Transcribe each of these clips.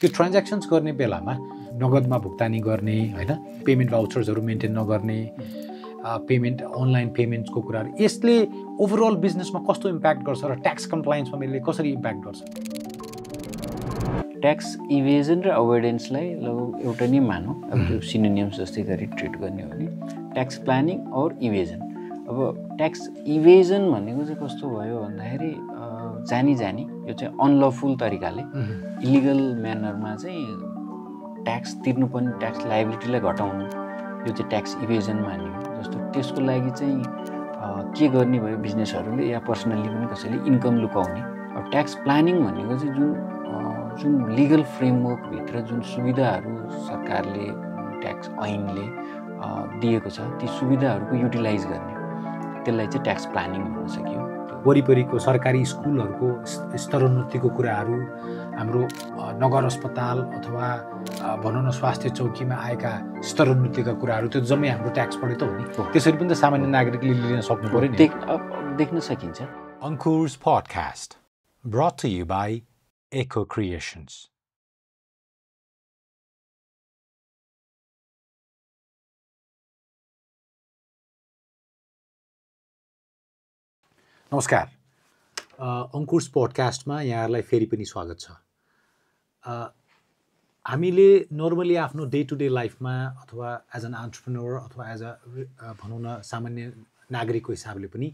त्यो ट्रान्ज्याक्सन्स गर्ने बेलामा नगदमा भुक्तानी गर्ने हैन, पेमेन्ट भाउचर्सहरू मेन्टेन नगर्ने, पेमेन्ट अनलाइन पेमेन्ट्सको कुराहरू, यसले ओभरअल बिजनेसमा कस्तो इम्प्याक्ट गर्छ र ट्याक्स कम्प्लायन्समा यसले कसरी इम्प्याक्ट गर्छ? ट्याक्स इभेजन र अभोइडेन्सलाई लगभग एउटा नै मानौँ, अब त्यो सिनोनिम्स जस्तै गरी ट्रिट गर्ने हो भने ट्याक्स प्लानिङ और इभेजन। अब ट्याक्स इभेजन भनेको चाहिँ कस्तो भयो भन्दाखेरि जानी यो चाहिँ अनलफुल तरिकाले इलिगल म्यानरमा चाहिँ ट्याक्स तिर्नुपर्ने ट्याक्स लायबिलिटीलाई घटाउनु, यो चाहिँ ट्याक्स इभेजन मानियो। जस्तो त्यसको लागि चाहिँ के गर्ने भयो बिजनेसहरूले या पर्सनल्ली पनि कसैले इन्कम लुकाउने। अब ट्याक्स प्लानिङ भनेको चाहिँ जुन लिगल फ्रेमवर्कभित्र जुन सुविधाहरू सरकारले ट्याक्स ऐनले दिएको छ ती सुविधाहरूको युटिलाइज गर्ने, त्यसलाई चाहिँ ट्याक्स प्लानिङ भन्न सकियो। वरिपरिको सरकारी स्कुलहरूको स्तरोन्नतिको कुराहरू, हाम्रो नगर अस्पताल अथवा भनौँ न स्वास्थ्य चौकीमा आएका स्तरोन्नतिका कुराहरू, त्यो जम्मै हाम्रो ट्याक्सबाटै त हो नि। त्यसरी पनि त सामान्य नागरिकले लिन सक्नु पर्यो नि। देख्न सकिन्छ। Ankur's podcast brought to you by Echo Creations. नमस्कार, अंकुर्स पडकास्टमा यहाँहरूलाई फेरि पनि स्वागत छ। हामीले नर्मली आफ्नो डे टु डे लाइफमा अथवा एज एन एन्टरप्रेन्योर अथवा एज अ भनौँ न सामान्य नागरिकको हिसाबले पनि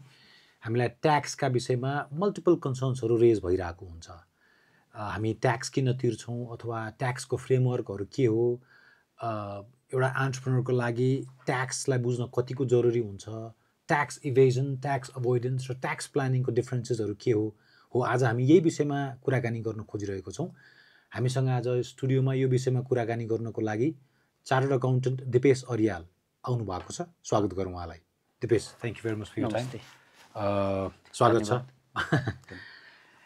हामीलाई ट्याक्सका विषयमा मल्टिपल कन्सर्न्सहरू रेज भइरहेको हुन्छ। हामी ट्याक्स किन तिर्छौँ अथवा ट्याक्सको फ्रेमवर्कहरू के हो, एउटा एन्टरप्रेन्योरको लागि ट्याक्सलाई बुझ्न कतिको जरुरी हुन्छ, ट्याक्स इभेजन, ट्याक्स अभोइडेन्स र ट्याक्स प्लानिङको डिफ्रेन्सेसहरू के हो आज हामी यही विषयमा कुराकानी गर्न खोजिरहेको छौँ। हामीसँग आज स्टुडियोमा यो विषयमा कुराकानी गर्नको लागि चार्टर्ड अकाउन्टेन्ट दिपेश अरियाल आउनु भएको छ। स्वागत गरौँ उहाँलाई। Dipesh, thank you very much for your time. स्वागत छ।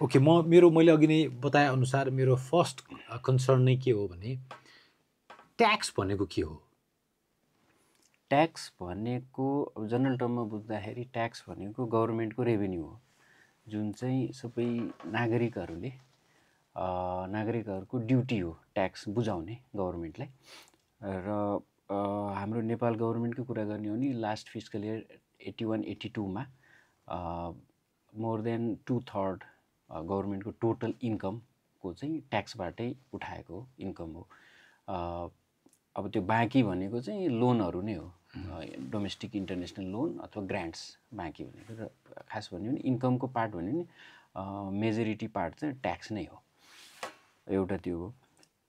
ओके, मैले अघि नै बताए अनुसार मेरो फर्स्ट कन्सर्न नै के हो भने ट्याक्स भनेको के हो? ट्याक्स भनेको जनरल टर्ममा बुझ्दाखेरि ट्याक्स भनेको गभर्मेन्टको रेभेन्यू हो, जुन चाहिँ सबै नागरिकहरूको ड्युटी हो ट्याक्स बुझाउने गभर्मेन्टलाई। र हाम्रो नेपाल गभर्मेन्टको कुरा गर्ने हो भने लास्ट फिस्कल इयर 81-82मा मोर देन 2/3 गभर्मेन्टको टोटल इन्कमको चाहिँ ट्याक्सबाटै उठाएको इन्कम हो। अब त्यो बाँकी भनेको चाहिँ लोनहरू नै हो, डोमेस्टिक इन्टरनेसनल लोन अथवा ग्रान्ट्स बाँकी भनेको। र खास भन्यो भने इन्कमको पार्ट भन्यो भने मेजोरिटी पार्ट चाहिँ ट्याक्स नै हो, एउटा त्यो हो।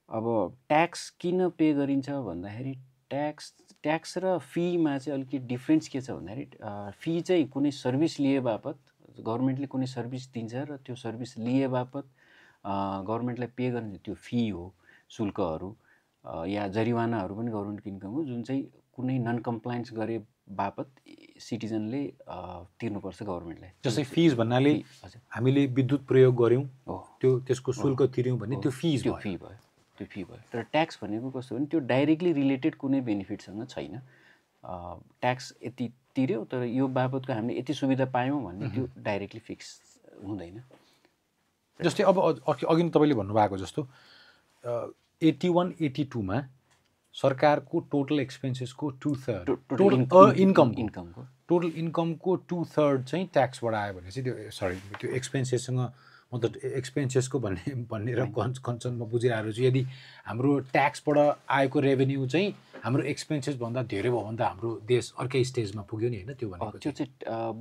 अब ट्याक्स किन पे गरिन्छ भन्दाखेरि ट्याक्स र फीमा चाहिँ अलिकति डिफ्रेन्स के छ भन्दाखेरि फी चाहिँ कुनै सर्भिस लिए बापत गभर्मेन्टले कुनै सर्भिस दिन्छ र त्यो सर्भिस लिए बापत गभर्मेन्टलाई पे गर्ने त्यो फी हो, शुल्कहरू या जरिवानाहरू पनि गभर्मेन्टको इन्कम हो, जुन चाहिँ कुनै नन कम्प्लायन्स गरे बापत सिटिजनले तिर्नुपर्छ गभर्मेन्टलाई। जस्तै फिज भन्नाले हामीले विद्युत प्रयोग गऱ्यौँ त्यसको शुल्क तिर्यौँ भने त्यो फी भयो। तर ट्याक्स भनेको कस्तो भने त्यो डाइरेक्टली रिलेटेड कुनै बेनिफिटसँग छैन। ट्याक्स यति तिर्यो तर यो बापतको हामीले यति सुविधा पायौँ भन्ने त्यो डाइरेक्टली फिक्स हुँदैन। जस्तै अब अघि तपाईँले भन्नुभएको जस्तो 81-82मा सरकारको टोटल एक्सपेन्सेसको 2/3 टोटल इन्कमको 2/3 चाहिँ ट्याक्सबाट आयो भने चाहिँ त्यो एक्सपेन्सेससँग मतलब एक्सपेन्सेसको भन्ने र कन्सर्नमा बुझिरहेको छु। यदि हाम्रो ट्याक्सबाट आएको रेभेन्यू चाहिँ हाम्रो एक्सपेन्सेस भन्दा धेरै भयो भने त हाम्रो देश अर्कै स्टेजमा पुग्यो नि, होइन? त्यो भनेको त्यो चाहिँ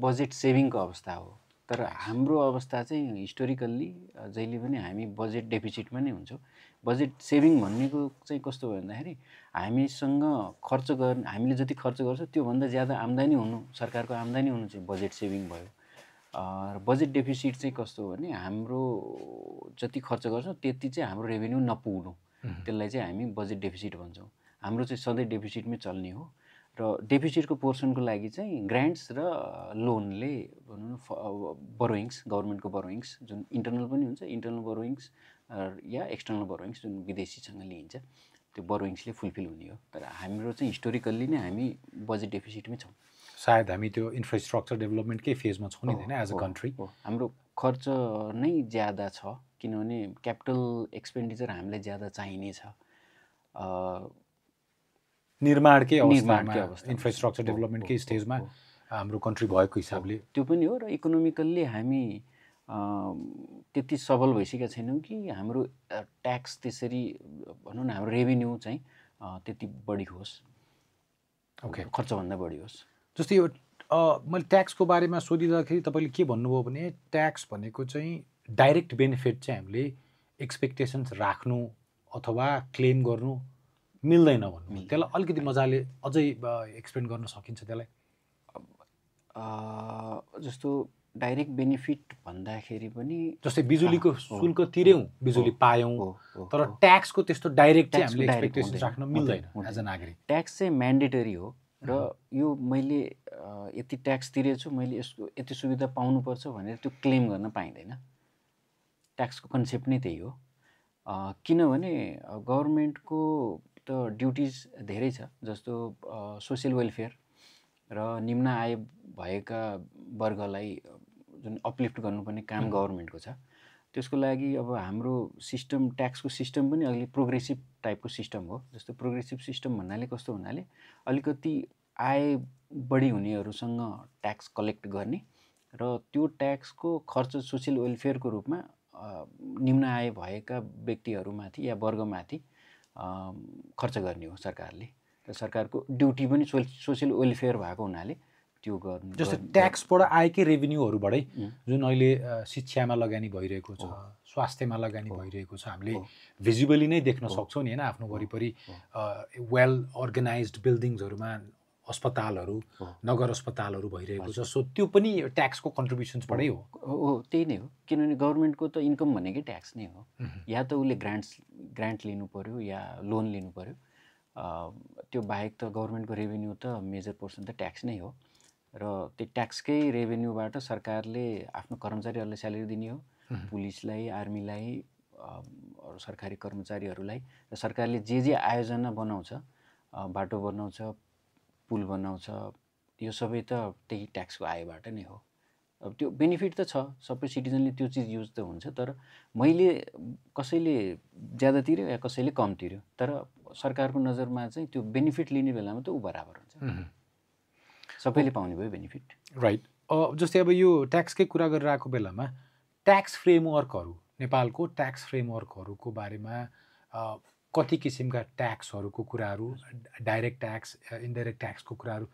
बजेट सेभिङको अवस्था हो। तर हाम्रो अवस्था चाहिँ हिस्टोरिकल्ली जहिले पनि हामी बजेट डेफिसिटमा नै हुन्छौँ। बजेट सेभिङ भनेको चाहिँ कस्तो भयो भन्दाखेरि हामीले जति खर्च गर्छ त्योभन्दा ज्यादा आम्दानी हुनु, सरकारको आम्दानी हुनु चाहिँ बजेट सेभिङ भयो। र बजेट डेफिसिट चाहिँ कस्तो हो भने हाम्रो जति खर्च गर्छौँ त्यति चाहिँ हाम्रो रेभेन्यू नपुग्नु, त्यसलाई चाहिँ हामी बजेट डेफिसिट भन्छौँ। हाम्रो चाहिँ सधैँ डेफिसिटमै चल्ने हो। र डेफिसिटको पोर्सनको लागि चाहिँ ग्रान्ट्स र लोनले भनौँ न बोरोइङ्स, गभर्मेन्टको बोरोइङ्स जुन इन्टरनल पनि हुन्छ, इन्टरनल बोरोइङ्स या एक्सटर्नल बोरोइङ्स जुन विदेशीसँग लिइन्छ, त्यो बोरोइङ्सले फुलफिल हुने हो। तर हाम्रो चाहिँ हिस्टोरिकल्ली नै हामी बजेट डेफिसिटमै छौँ। सायद हामी त्यो इन्फ्रास्ट्रक्चर डेभलपमेन्टकै फेजमा छौँ नि, हैन? एज अ कन्ट्री हाम्रो खर्च नै ज्यादा छ, किनभने क्यापिटल एक्सपेन्डिचर हामीलाई ज्यादा चाहिने छ निर्माणकै निर्माणकै अवस्थामा, अवस्थामा। इन्फ्रास्ट्रक्चर हो, डेभलपमेन्टकै हो, हो, स्टेजमा हो। हाम्रो कन्ट्री भएको हिसाबले त्यो पनि हो, र इकोनोमिकल्ली हामी त्यति सबल भइसकेका छैनौँ कि हाम्रो ट्याक्स त्यसरी भनौँ न, हाम्रो रेभेन्यू चाहिँ त्यति बढी होस्, ओके, खर्चभन्दा बढी होस्। जस्तै यो मैले ट्याक्सको बारेमा सोधिँदाखेरि तपाईँले के भन्नुभयो भने ट्याक्स भनेको चाहिँ डाइरेक्ट बेनिफिट चाहिँ हामीले एक्सपेक्टेसन्स राख्नु अथवा क्लेम गर्नु मिल्दैन भन्नु। त्यसलाई अलिकति मजाले अझै एक्सप्लेन गर्न सकिन्छ त्यसलाई? जस्तो डाइरेक्ट बेनिफिट भन्दाखेरि पनि जस्तै बिजुलीको शुल्क तिर्यौँ, बिजुली पायौँ, तर ट्याक्सको त्यस्तो डाइरेक्ट चाहिँ हामीले एक्सपेक्टेसन्स राख्न मिल्दैन एज अ नागरिक। ट्याक्स चाहिँ म्यान्डेटरी हो, र यो मैले यति ट्याक्स तिरेछु, मैले यसको यति सुविधा पाउनुपर्छ भनेर त्यो क्लेम गर्न पाइँदैन। ट्याक्सको कन्सेप्ट नै त्यही हो। किनभने गभर्मेन्टको त ड्युटिज धेरै छ, जस्तो सोसियल वेलफेयर र निम्न आय भएका वर्गलाई जुन अपलिफ्ट गर्नुपर्ने काम गभर्मेन्टको छ। त्यसको लागि अब हाम्रो सिस्टम, ट्याक्सको सिस्टम पनि अलिक प्रोग्रेसिभ टाइपको सिस्टम हो। जस्तो प्रोग्रेसिभ सिस्टम भन्नाले कस्तो भन्नाले अलिकति आय बढी हुनेहरूसँग ट्याक्स कलेक्ट गर्ने र त्यो ट्याक्सको खर्च सोसियल वेलफेयरको रूपमा निम्न आय भएका व्यक्तिहरूमाथि या वर्गमाथि खर्च गर्ने हो सरकारले। र सरकारको ड्युटी पनि सोसियल वेलफेयर भएको हुनाले त्यो गर्नु। जस्तै ट्याक्सबाट आएकै रेभेन्यूहरूबाटै जुन अहिले शिक्षामा लगानी भइरहेको छ, स्वास्थ्यमा लगानी भइरहेको छ, हामीले भिजिबली नै देख्न सक्छौँ नि होइन, आफ्नो वरिपरि वेल अर्गनाइज्ड बिल्डिङ्सहरूमा अस्पतालहरू, नगर अस्पतालहरू भइरहेको छ। सो त्यो पनि ट्याक्सको कन्ट्रिब्युसन्सबाटै हो। हो, त्यही नै हो। किनभने गभर्मेन्टको त इन्कम भनेकै ट्याक्स नै हो। या त उसले ग्रान्ट लिनु पर्यो या लोन लिनु पर्यो। त्यो बाहेक त गभर्मेन्टको रेभेन्यू त मेजर पोर्सन त ट्याक्स नै हो, र त्यो ट्याक्सकै रेभेन्यूबाट सरकारले आफ्नो कर्मचारीहरूलाई स्यालेरी दिने हो, पुलिसलाई, आर्मीलाई, सरकारी कर्मचारीहरूलाई। र सरकारले जे आयोजना बनाउँछ, बाटो बनाउँछ, पुल बनाउँछ, यो सबै त त्यही ट्याक्सको आयबाट नै हो। अब त्यो बेनिफिट त छ, सबै सिटिजनले त्यो चिज युज त हुन्छ, तर मैले कसैले ज्यादा तिर्यो या कसैले कम तिर्यो, तर सरकारको नजरमा चाहिँ त्यो बेनिफिट लिने बेलामा त ऊ बराबर हुन्छ, सबैले पाउने भयो बेनिफिट। राइट। जस्तै अब यो ट्याक्सकै कुरा गरिरहेको बेलामा ट्याक्स फ्रेमवर्कहरू, नेपालको ट्याक्स फ्रेमवर्कहरूको बारेमा कति किसिमका ट्याक्सहरूको कुराहरू, डाइरेक्ट ट्याक्स, इन्डाइरेक्ट ट्याक्सको कुराहरू,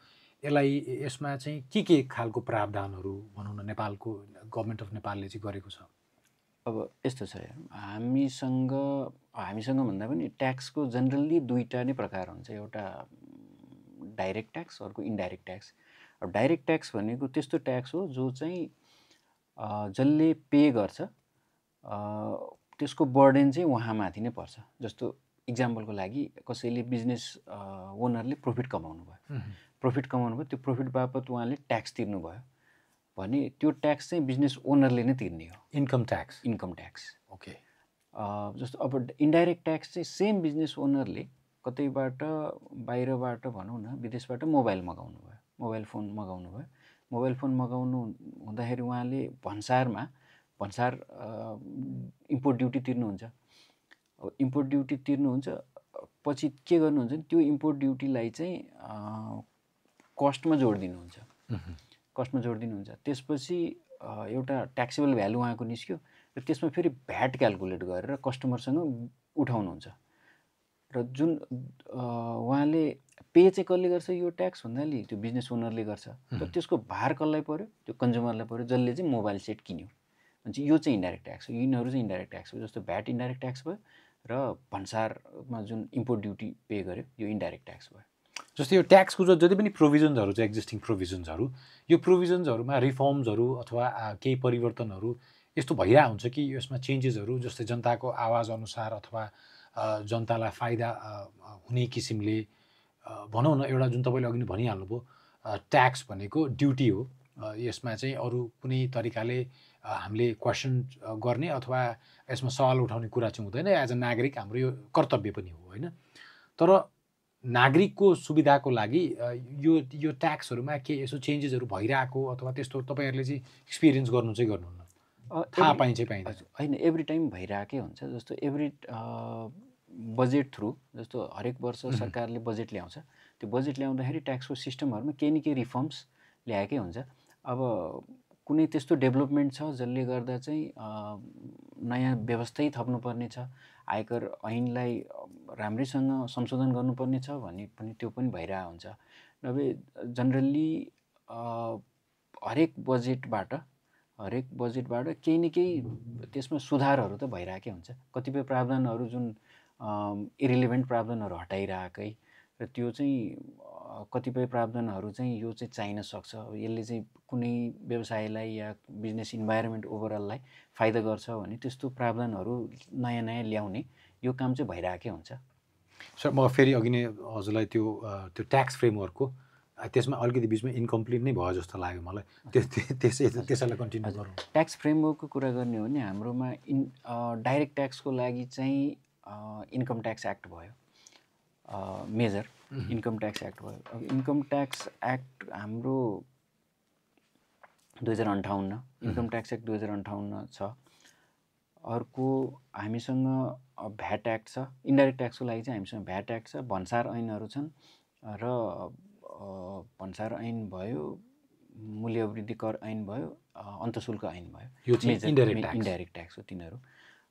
यसमा चाहिँ के खालको प्रावधानहरू भनौँ न नेपालको गभर्मेन्ट अफ नेपालले चाहिँ गरेको छ? अब यस्तो छ, हामीसँग भन्दा पनि ट्याक्सको जनरल्ली दुईवटा नै प्रकार हुन्छ। एउटा डाइरेक्ट ट्याक्स, अर्को इन्डाइरेक्ट ट्याक्स। अब डाइरेक्ट ट्याक्स भनेको त्यस्तो ट्याक्स हो जो चाहिँ जसले पे गर्छ त्यसको बर्डन चाहिँ उहाँमाथि नै पर्छ। जस्तो इक्जाम्पलको लागि कसैले बिजनेस ओनरले प्रफिट कमाउनु भयो, त्यो प्रफिट बापत उहाँले ट्याक्स तिर्नुभयो भने त्यो ट्याक्स चाहिँ बिजनेस ओनरले नै तिर्ने हो, इन्कम ट्याक्स। ओके। जस्तो अब इन्डाइरेक्ट ट्याक्स चाहिँ सेम बिजनेस ओनरले कतैबाट बाहिरबाट भनौँ न विदेशबाट मोबाइल मगाउनु हुँदाखेरि उहाँले भन्सार इम्पोर्ट ड्युटी तिर्नुहुन्छ। इम्पोर्ट ड्युटी तिर्नुहुन्छ, पछि के गर्नुहुन्छ भने त्यो इम्पोर्ट ड्युटीलाई चाहिँ कस्टमा जोडिदिनुहुन्छ। त्यसपछि एउटा ट्याक्सेबल भ्यालु उहाँको निस्क्यो, र त्यसमा फेरि भ्याट क्यालकुलेट गरेर कस्टमरसँग उठाउनुहुन्छ। र जुन उहाँले पे चाहिँ कसले गर्छ यो ट्याक्स भन्नाले त्यो बिजनेस ओनरले गर्छ, तर त्यसको भार कसलाई पर्यो? त्यो कन्ज्युमरलाई पर्यो, जसले चाहिँ मोबाइल सेट किन्यो। भने यो चाहिँ इन्डाइरेक्ट ट्याक्स हो। यिनीहरू चाहिँ इन्डाइरेक्ट ट्याक्स हो। जस्तो भ्याट इन्डाइरेक्ट ट्याक्स भयो, र भन्सारमा जुन इम्पोर्ट ड्युटी पे गर्यो यो इन्डाइरेक्ट ट्याक्स भयो। जस्तै यो ट्याक्सको जति पनि प्रोभिजन्सहरू छ, एक्जिस्टिङ प्रोभिजन्सहरू, यो प्रोभिजन्सहरूमा रिफर्म्सहरू अथवा केही परिवर्तनहरू यस्तो भइरहेको हुन्छ कि यसमा चेन्जेसहरू जस्तै जनताको आवाज अनुसार अथवा जनतालाई फाइदा हुने किसिमले भनौँ न, एउटा जुन तपाईँले अघि नै भनिहाल्नुभयो ट्याक्स भनेको ड्युटी हो, यसमा चाहिँ अरू कुनै तरिकाले हामीले क्वेसन गर्ने अथवा यसमा सवाल उठाउने कुरा चाहिँ हुँदैन। एज अ नागरिक हाम्रो यो कर्तव्य पनि हो होइन। तर नागरिकको सुविधाको लागि यो ट्याक्सहरूमा के यसो चेन्जेसहरू भइरहेको अथवा त्यस्तो तपाईँहरूले चाहिँ एक्सपिरियन्स गर्नु चाहिँ गर्नुहुन्न? थाहा पाइन्छ पाइँदैन? होइन, एभ्री टाइम भइरहेकै हुन्छ। जस्तो एभ्री बजेट थ्रु, जस्तो हरेक वर्ष सरकारले बजेट ल्याउँछ, त्यो बजेट ल्याउँदाखेरि ट्याक्सको सिस्टमहरूमा केही न केही रिफर्म्स ल्याएकै हुन्छ। अब कुनै त्यस्तो डेभलपमेन्ट छ जसले गर्दा चाहिँ नयाँ व्यवस्थै थप्नुपर्ने छ, आयकर ऐनलाई राम्रैसँग संशोधन गर्नुपर्ने छ भने पनि त्यो पनि भइरहेको हुन्छ। नभए जनरल्ली हरेक बजेटबाट केही न केही त्यसमा सुधारहरू त भइरहेकै हुन्छ। कतिपय प्रावधानहरू जुन इरिलेभेन्ट प्रावधानहरू हटाइरहेकै, र त्यो चाहिँ कतिपय प्रावधानहरू चाहिँ यो चाहिँ चाहिन सक्छ, यसले चाहिँ कुनै व्यवसायलाई या बिजनेस इन्भाइरोमेन्ट ओभरअललाई फाइदा गर्छ भने त्यस्तो प्रावधानहरू नयाँ नयाँ ल्याउने यो काम चाहिँ भइरहेकै हुन्छ। सर, म फेरि अघि नै हजुरलाई त्यो ट्याक्स फ्रेमवर्कको त्यसमा अलिकति बिचमा इन्कम्प्लिट नै भयो जस्तो लाग्यो मलाई, त्यसैलाई कन्टिन्यू गरौँ। ट्याक्स फ्रेमवर्कको कुरा गर्ने हो भने हाम्रोमा डाइरेक्ट ट्याक्सको लागि चाहिँ इन्कम ट्याक्स एक्ट भयो, मेजर इन्कम ट्याक्स एक्ट भयो। अब इन्कम ट्याक्स एक्ट हाम्रो 2058 इन्कम ट्याक्स एक्ट 2058 छ। अर्को हामीसँग भ्याट एक्ट छ। इन्डाइरेक्ट ट्याक्सको लागि चाहिँ हामीसँग भ्याट एक्ट छ, भन्सार ऐनहरू छन्, र भन्सार ऐन भयो, मूल्यवृद्धि कर ऐन भयो, अन्तशुल्क ऐन भयो, यो चाहिँ इन्डाइरेक्ट ट्याक्स हो तिनीहरू।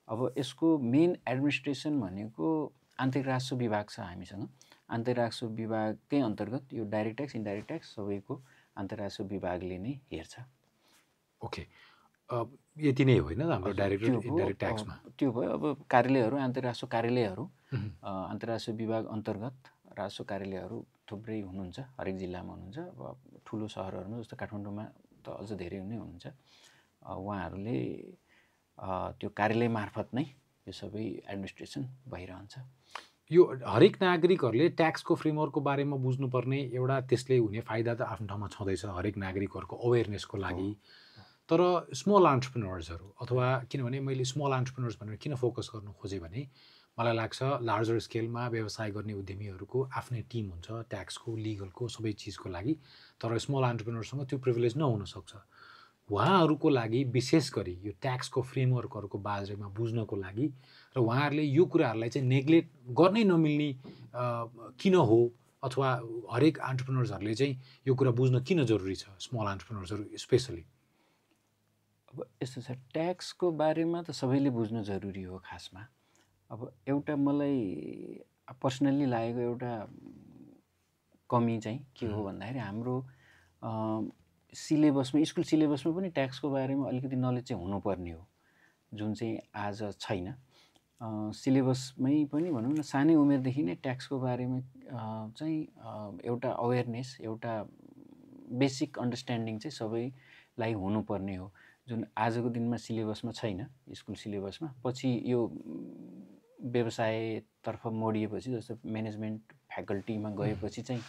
अब यसको मेन एडमिनिस्ट्रेसन भनेको आन्तरिक राजस्व विभाग छ हामीसँग। आन्तरिक राजस्व विभागकै अन्तर्गत यो डाइरेक्ट ट्याक्स इन्डाइरेक्ट ट्याक्स सबैको आन्तरिक राजस्व विभागले नै हेर्छ। ओके, यति नै होइन हाम्रो डाइरेक्ट इन्डाइरेक्ट ट्याक्समा? त्यो भयो। अब कार्यालयहरू, आन्तरिक राजस्व कार्यालयहरू, आन्तरिक राजस्व विभाग अन्तर्गत राजस्व कार्यालयहरू थुप्रै हुनुहुन्छ, हरेक जिल्लामा हुनुहुन्छ। अब ठुलो सहरहरूमा जस्तो काठमाडौँमा त अझ धेरै नै हुनुहुन्छ। उहाँहरूले त्यो कार्यालय मार्फत नै यो सबै एडमिनिस्ट्रेसन भइरहन्छ। यो हरेक नागरिकहरूले ट्याक्सको फ्रेमवर्कको बारेमा बुझ्नुपर्ने एउटा त्यसले हुने फाइदा त आफ्नो ठाउँमा छँदैछ हरेक नागरिकहरूको अवेरनेसको लागि। तर स्मल एन्टरप्रेन्योर्सहरू, अथवा किनभने मैले स्मल एन्टरप्रेन्योर्स भनेर किन फोकस गर्नु खोजेँ भने मलाई लाग्छ लार्जर स्केलमा व्यवसाय गर्ने उद्यमीहरूको आफ्नै टिम हुन्छ ट्याक्सको, लिगलको, सबै चिजको लागि। तर स्मल एन्टरप्रेन्योर्ससँग त्यो प्रिभिलेज नहुनसक्छ। उहाँहरूको लागि विशेष गरी यो ट्याक्सको फ्रेमवर्कहरूको बारेमा बुझ्नको लागि र उहाँहरूले यो कुराहरूलाई चाहिँ नेग्लेक्ट गर्नै नमिल्ने किन हो, अथवा हरेक एन्टरप्रेन्योर्सहरूले चाहिँ यो कुरा बुझ्न किन जरुरी छ, स्मल एन्टरप्रेन्योर्सहरू स्पेसली? अब यस्तो छ, ट्याक्सको बारेमा त सबैले बुझ्नु जरुरी हो खासमा। अब एउटा मलाई पर्सनल्ली लागेको एउटा कमी चाहिँ के हो भन्दाखेरि हाम्रो सिलेबसमा, स्कुल सिलेबसमा पनि ट्याक्सको बारेमा अलिकति नलेज चाहिँ हुनुपर्ने हो, जुन चाहिँ आज छैन। सिलेबसमै पनि भनौँ न, सानै उमेरदेखि नै ट्याक्सको बारेमा चाहिँ एउटा अवेरनेस, एउटा बेसिक अन्डरस्ट्यान्डिङ चाहिँ सबैलाई हुनुपर्ने हो, जुन आजको दिनमा सिलेबसमा छैन, स्कुल सिलेबसमा। पछि यो व्यवसायतर्फ मोडिएपछि, जस्तो म्यानेजमेन्ट फ्याकल्टीमा गएपछि चाहिँ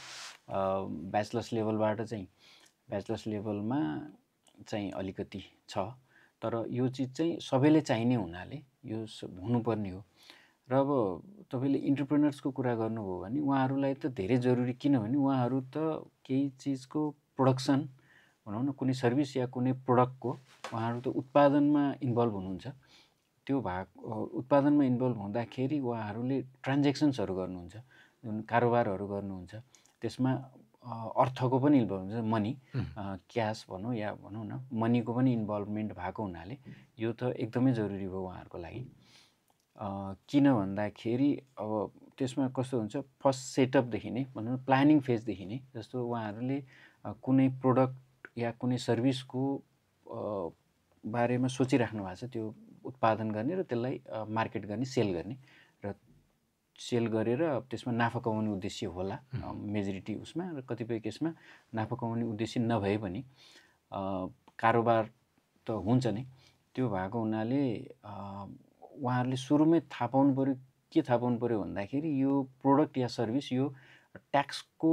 ब्याचलर्स लेभलबाट चाहिँ ब्याचलर्स लेभलमा चाहिँ अलिकति छ। तर यो चिज चाहिँ सबैले चाहिने हुनाले यो हुनुपर्ने हो। र अब तपाईँले इन्टरप्रेनर्सको कुरा गर्नुभयो भने उहाँहरूलाई त धेरै जरुरी, किनभने उहाँहरू त केही चिजको प्रोडक्सन भनौँ न, कुनै सर्भिस या कुनै प्रोडक्टको उहाँहरू त उत्पादनमा इन्भल्भ हुनुहुन्छ। त्यो भाग उत्पादनमा इन्भल्भ हुँदाखेरि उहाँहरूले ट्रान्जेक्सन्सहरू गर्नुहुन्छ, जुन कारोबारहरू गर्नुहुन्छ, त्यसमा अर्थको पनि इन्भल्भ हुन्छ, मनी, क्यास भनौँ या भनौँ न, मनीको पनि इन्भल्भमेन्ट भएको हुनाले यो त एकदमै जरुरी भयो उहाँहरूको लागि। किन भन्दाखेरि अब त्यसमा कस्तो हुन्छ, फर्स्ट सेटअपदेखि नै भनौँ न, प्लानिङ फेजदेखि नै, जस्तो उहाँहरूले कुनै प्रोडक्ट या कुनै सर्भिसको बारेमा सोचिराख्नु भएको छ, त्यो उत्पादन गर्ने र त्यसलाई मार्केट गर्ने, सेल गर्ने, र सेल गरेर त्यसमा नाफा कमाउने उद्देश्य होला मेजोरिटी उसमा, र कतिपय केसमा नाफा कमाउने उद्देश्य नभए पनि कारोबार त हुन्छ नै। त्यो भएको हुनाले उहाँहरूले सुरुमै थाहा पाउनु पऱ्यो। के थाहा पाउनु पऱ्यो भन्दाखेरि यो प्रोडक्ट या सर्भिस यो ट्याक्सको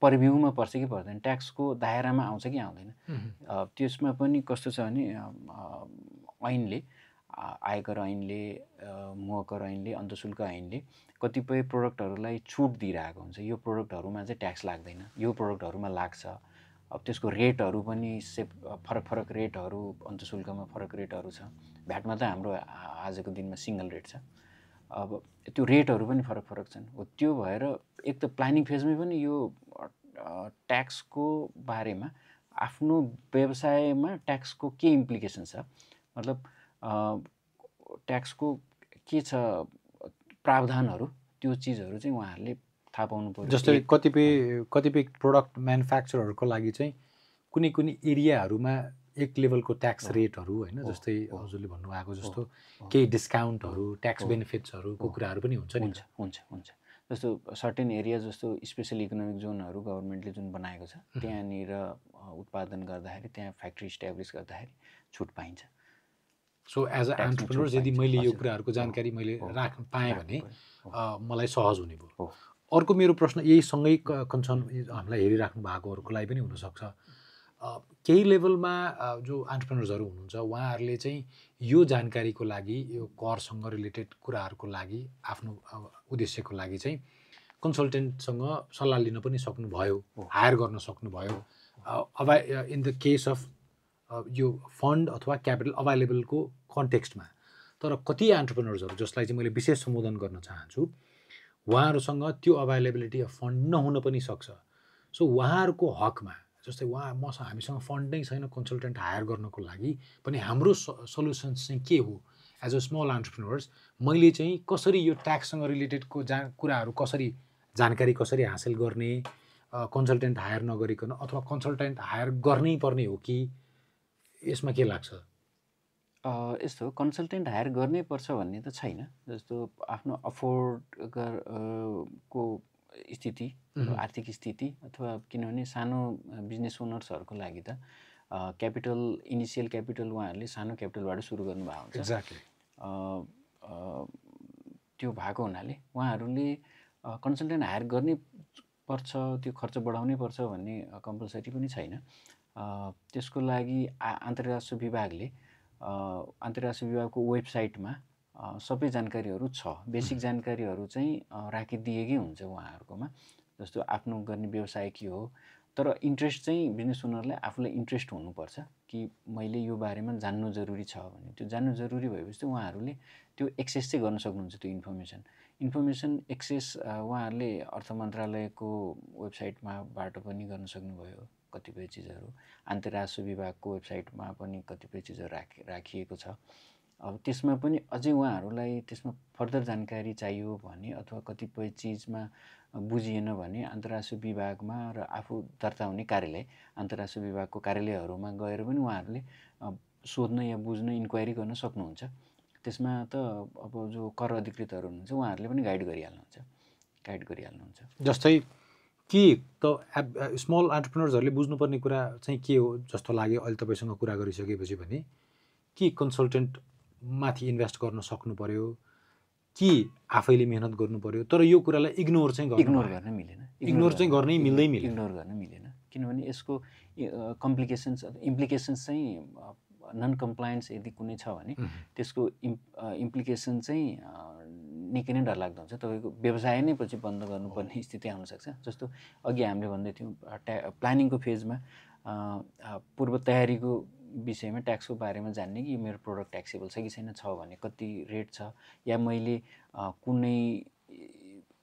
परभ्यूमा पर्छ कि पर्दैन, ट्याक्सको दायरामा आउँछ कि आउँदैन। त्यसमा पनि कस्तो छ भने ऐनले, आयकर ऐनले, महकर ऐनले, अन्तशुल्क ऐनले कतिपय प्रोडक्टहरूलाई छुट दिइरहेको हुन्छ। यो प्रोडक्टहरूमा चाहिँ ट्याक्स लाग्दैन, यो प्रोडक्टहरूमा लाग्छ अब त्यसको रेटहरू पनि फरक फरक रेटहरू, अन्तशुल्कमा फरक रेटहरू छ। भ्याटमा त हाम्रो आजको दिनमा सिङ्गल रेट छ। अब त्यो रेटहरू पनि फरक फरक छन्। हो त्यो भएर एक त प्लानिङ फेजमै पनि यो ट्याक्सको बारेमा आफ्नो व्यवसायमा ट्याक्सको के इम्प्लिकेसन छ, मतलब ट्याक्सको के छ प्रावधानहरू, त्यो चिजहरू चाहिँ उहाँहरूले थाहा पाउनु पर्यो। जस्तै कतिपय प्रोडक्ट म्यानुफ्याक्चरहरूको लागि चाहिँ कुनै कुनै एरियाहरूमा एक लेभलको ट्याक्स रेटहरू होइन, जस्तै हजुरले भन्नुभएको जस्तो केही डिस्काउन्टहरू, ट्याक्स बेनिफिट्सहरूको कुराहरू पनि हुन्छ नि। हुन्छ जस्तो सर्टेन एरिया, जस्तो स्पेसल इकोनोमिक जोनहरू गभर्मेन्टले जुन बनाएको छ, त्यहाँनिर उत्पादन गर्दाखेरि, त्यहाँ फ्याक्ट्री इस्ट्याब्लिस गर्दाखेरि छुट पाइन्छ। सो एज अ एन्टरप्रेन्योर यदि मैले यो कुराहरूको जानकारी मैले राख्न पाएँ भने मलाई सहज हुने भयो। अर्को मेरो प्रश्न यहीसँगै कन्सर्न हामीलाई हेरिराख्नु भएकोहरूको लागि पनि हुनसक्छ, केही लेभलमा जो एन्टरप्रेन्योर्सहरू हुनुहुन्छ उहाँहरूले चाहिँ यो जानकारीको लागि, यो करसँग रिलेटेड कुराहरूको लागि, आफ्नो उद्देश्यको लागि चाहिँ कन्सल्टेन्टसँग सल्लाह लिन पनि सक्नुभयो, हायर गर्न सक्नुभयो। अब इन द केस अफ यो फन्ड अथवा क्यापिटल अभाइलेबलको कन्टेक्स्टमा। तर कति एन्टरप्रेन्योर्सहरू जसलाई चाहिँ मैले विशेष सम्बोधन गर्न चाहन्छु, उहाँहरूसँग त्यो अभाइलेबिलिटी अफ फन्ड नहुन पनि सक्छ। सो उहाँहरूको हकमा, जस्तै हामीसँग फन्ड नै छैन कन्सल्टेन्ट हायर गर्नको लागि पनि, हाम्रो सल्युसन्स चाहिँ के हो एज अ स्मल एन्टरप्रेन्योर्स? मैले चाहिँ कसरी यो ट्याक्ससँग रिलेटेडको कुराहरू कसरी जानकारी कसरी हासिल गर्ने, कन्सल्टेन्ट हायर नगरिकन, अथवा कन्सल्टेन्ट हायर गर्नै पर्ने हो कि, यसमा के लाग्छ? यस्तो कन्सल्टेन्ट हायर गर्नै पर्छ भन्ने त छैन। जस्तो आफ्नो अफोर्ड को स्थिति, आर्थिक स्थिति, अथवा किनभने सानो बिजनेस ओनर्सहरूको लागि त क्यापिटल, इनिसियल क्यापिटल उहाँहरूले सानो क्यापिटलबाट सुरु गर्नुभएको हुन्छ। एक्ज्याक्टली। त्यो भएको हुनाले उहाँहरूले कन्सल्टेन्ट हायर गर्नै पर्छ, त्यो खर्च बढाउनै पर्छ भन्ने कम्पलसरी पनि छैन। त्यसको लागि अन्तर्राष्ट्रिय विभागको वेबसाइटमा सबै जानकारीहरू छ। बेसिक जानकारीहरू चाहिँ राखिदिएकै हुन्छ उहाँहरूकोमा। जस्तो आफ्नो गर्ने व्यवसाय के हो, तर इन्ट्रेस्ट चाहिँ बिजनेस ओनरलाई आफूलाई इन्ट्रेस्ट हुनुपर्छ कि मैले यो बारेमा जान्नु जरुरी छ भने। त्यो जान्नु जरुरी भएपछि चाहिँ उहाँहरूले त्यो एक्सेस चाहिँ गर्न सक्नुहुन्छ। त्यो इन्फर्मेसन एक्सेस उहाँहरूले अर्थ मन्त्रालयको वेबसाइटमाबाट पनि गर्न सक्नुभयो। कतिपय चिजहरू अन्तर्राष्ट्रिय विभागको वेबसाइटमा पनि कतिपय चिजहरू राखिएको छ। अब त्यसमा पनि अझै उहाँहरूलाई त्यसमा फर्दर जानकारी चाहियो भने, अथवा कतिपय चिजमा बुझिएन भने अन्तर्राष्ट्रिय विभागमा र आफू दर्ता हुने कार्यालय, अन्तर्राष्ट्रिय विभागको कार्यालयहरूमा गएर पनि उहाँहरूले सोध्न या बुझ्न, इन्क्वायरी गर्न सक्नुहुन्छ। त्यसमा त अब जो कर अधिकृतहरू हुनुहुन्छ उहाँहरूले पनि गाइड गरिहाल्नुहुन्छ। जस्तै के त स्मल एन्टरप्रेन्योर्सहरूले बुझ्नुपर्ने कुरा चाहिँ के हो जस्तो लाग्यो अहिले तपाईँसँग कुरा गरिसकेपछि भने, कि कन्सल्टेन्ट माथि इन्भेस्ट गर्न सक्नु पर्यो कि आफैले मेहनत गर्नु पर्यो? तर यो कुरालाई इग्नोर चाहिँ गर्न मिल्दैन। किनभने यसको इम्प्लिकेसन्स चाहिँ नन कम्प्लायन्स यदि कुनै छ भने त्यसको इम्प्लिकेसन चाहिँ निकै नै डरलाग्दो हुन्छ। तपाईँको व्यवसाय नै पछि बन्द गर्नुपर्ने स्थिति आउनसक्छ। जस्तो अघि हामीले भन्दै थियौँ, प्लानिङको फेजमा पूर्व तयारीको विषयमा ट्याक्सको बारेमा जान्ने कि मेरो प्रोडक्ट ट्याक्सेबल छ कि छैन, छ भने कति रेट छ, या मैले कुनै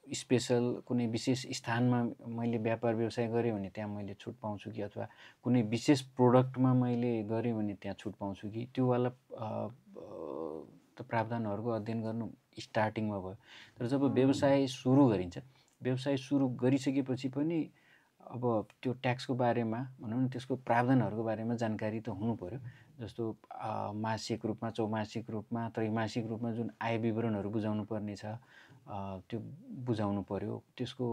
स्पेसल कुनै विशेष स्थानमा मैले व्यापार व्यवसाय गरेँ भने त्यहाँ मैले छुट पाउँछु कि, अथवा कुनै विशेष प्रोडक्टमा मैले गरेँ भने त्यहाँ छुट पाउँछु कि, त्यो वाला त प्रावधानहरूको अध्ययन गर्नु स्टार्टिङमा भयो। तर जब व्यवसाय सुरु गरिन्छ, व्यवसाय सुरु गरिसकेपछि पनि अब त्यो ट्याक्सको बारेमा भनौँ न, त्यसको प्रावधानहरूको बारेमा जानकारी त हुनु पर्यो। जस्तो मासिक रूपमा, चौमासिक रूपमा, त्रैमासिक रूपमा जुन आय विवरणहरू बुझाउनु पर्ने छ त्यो बुझाउनु पर्यो। त्यसको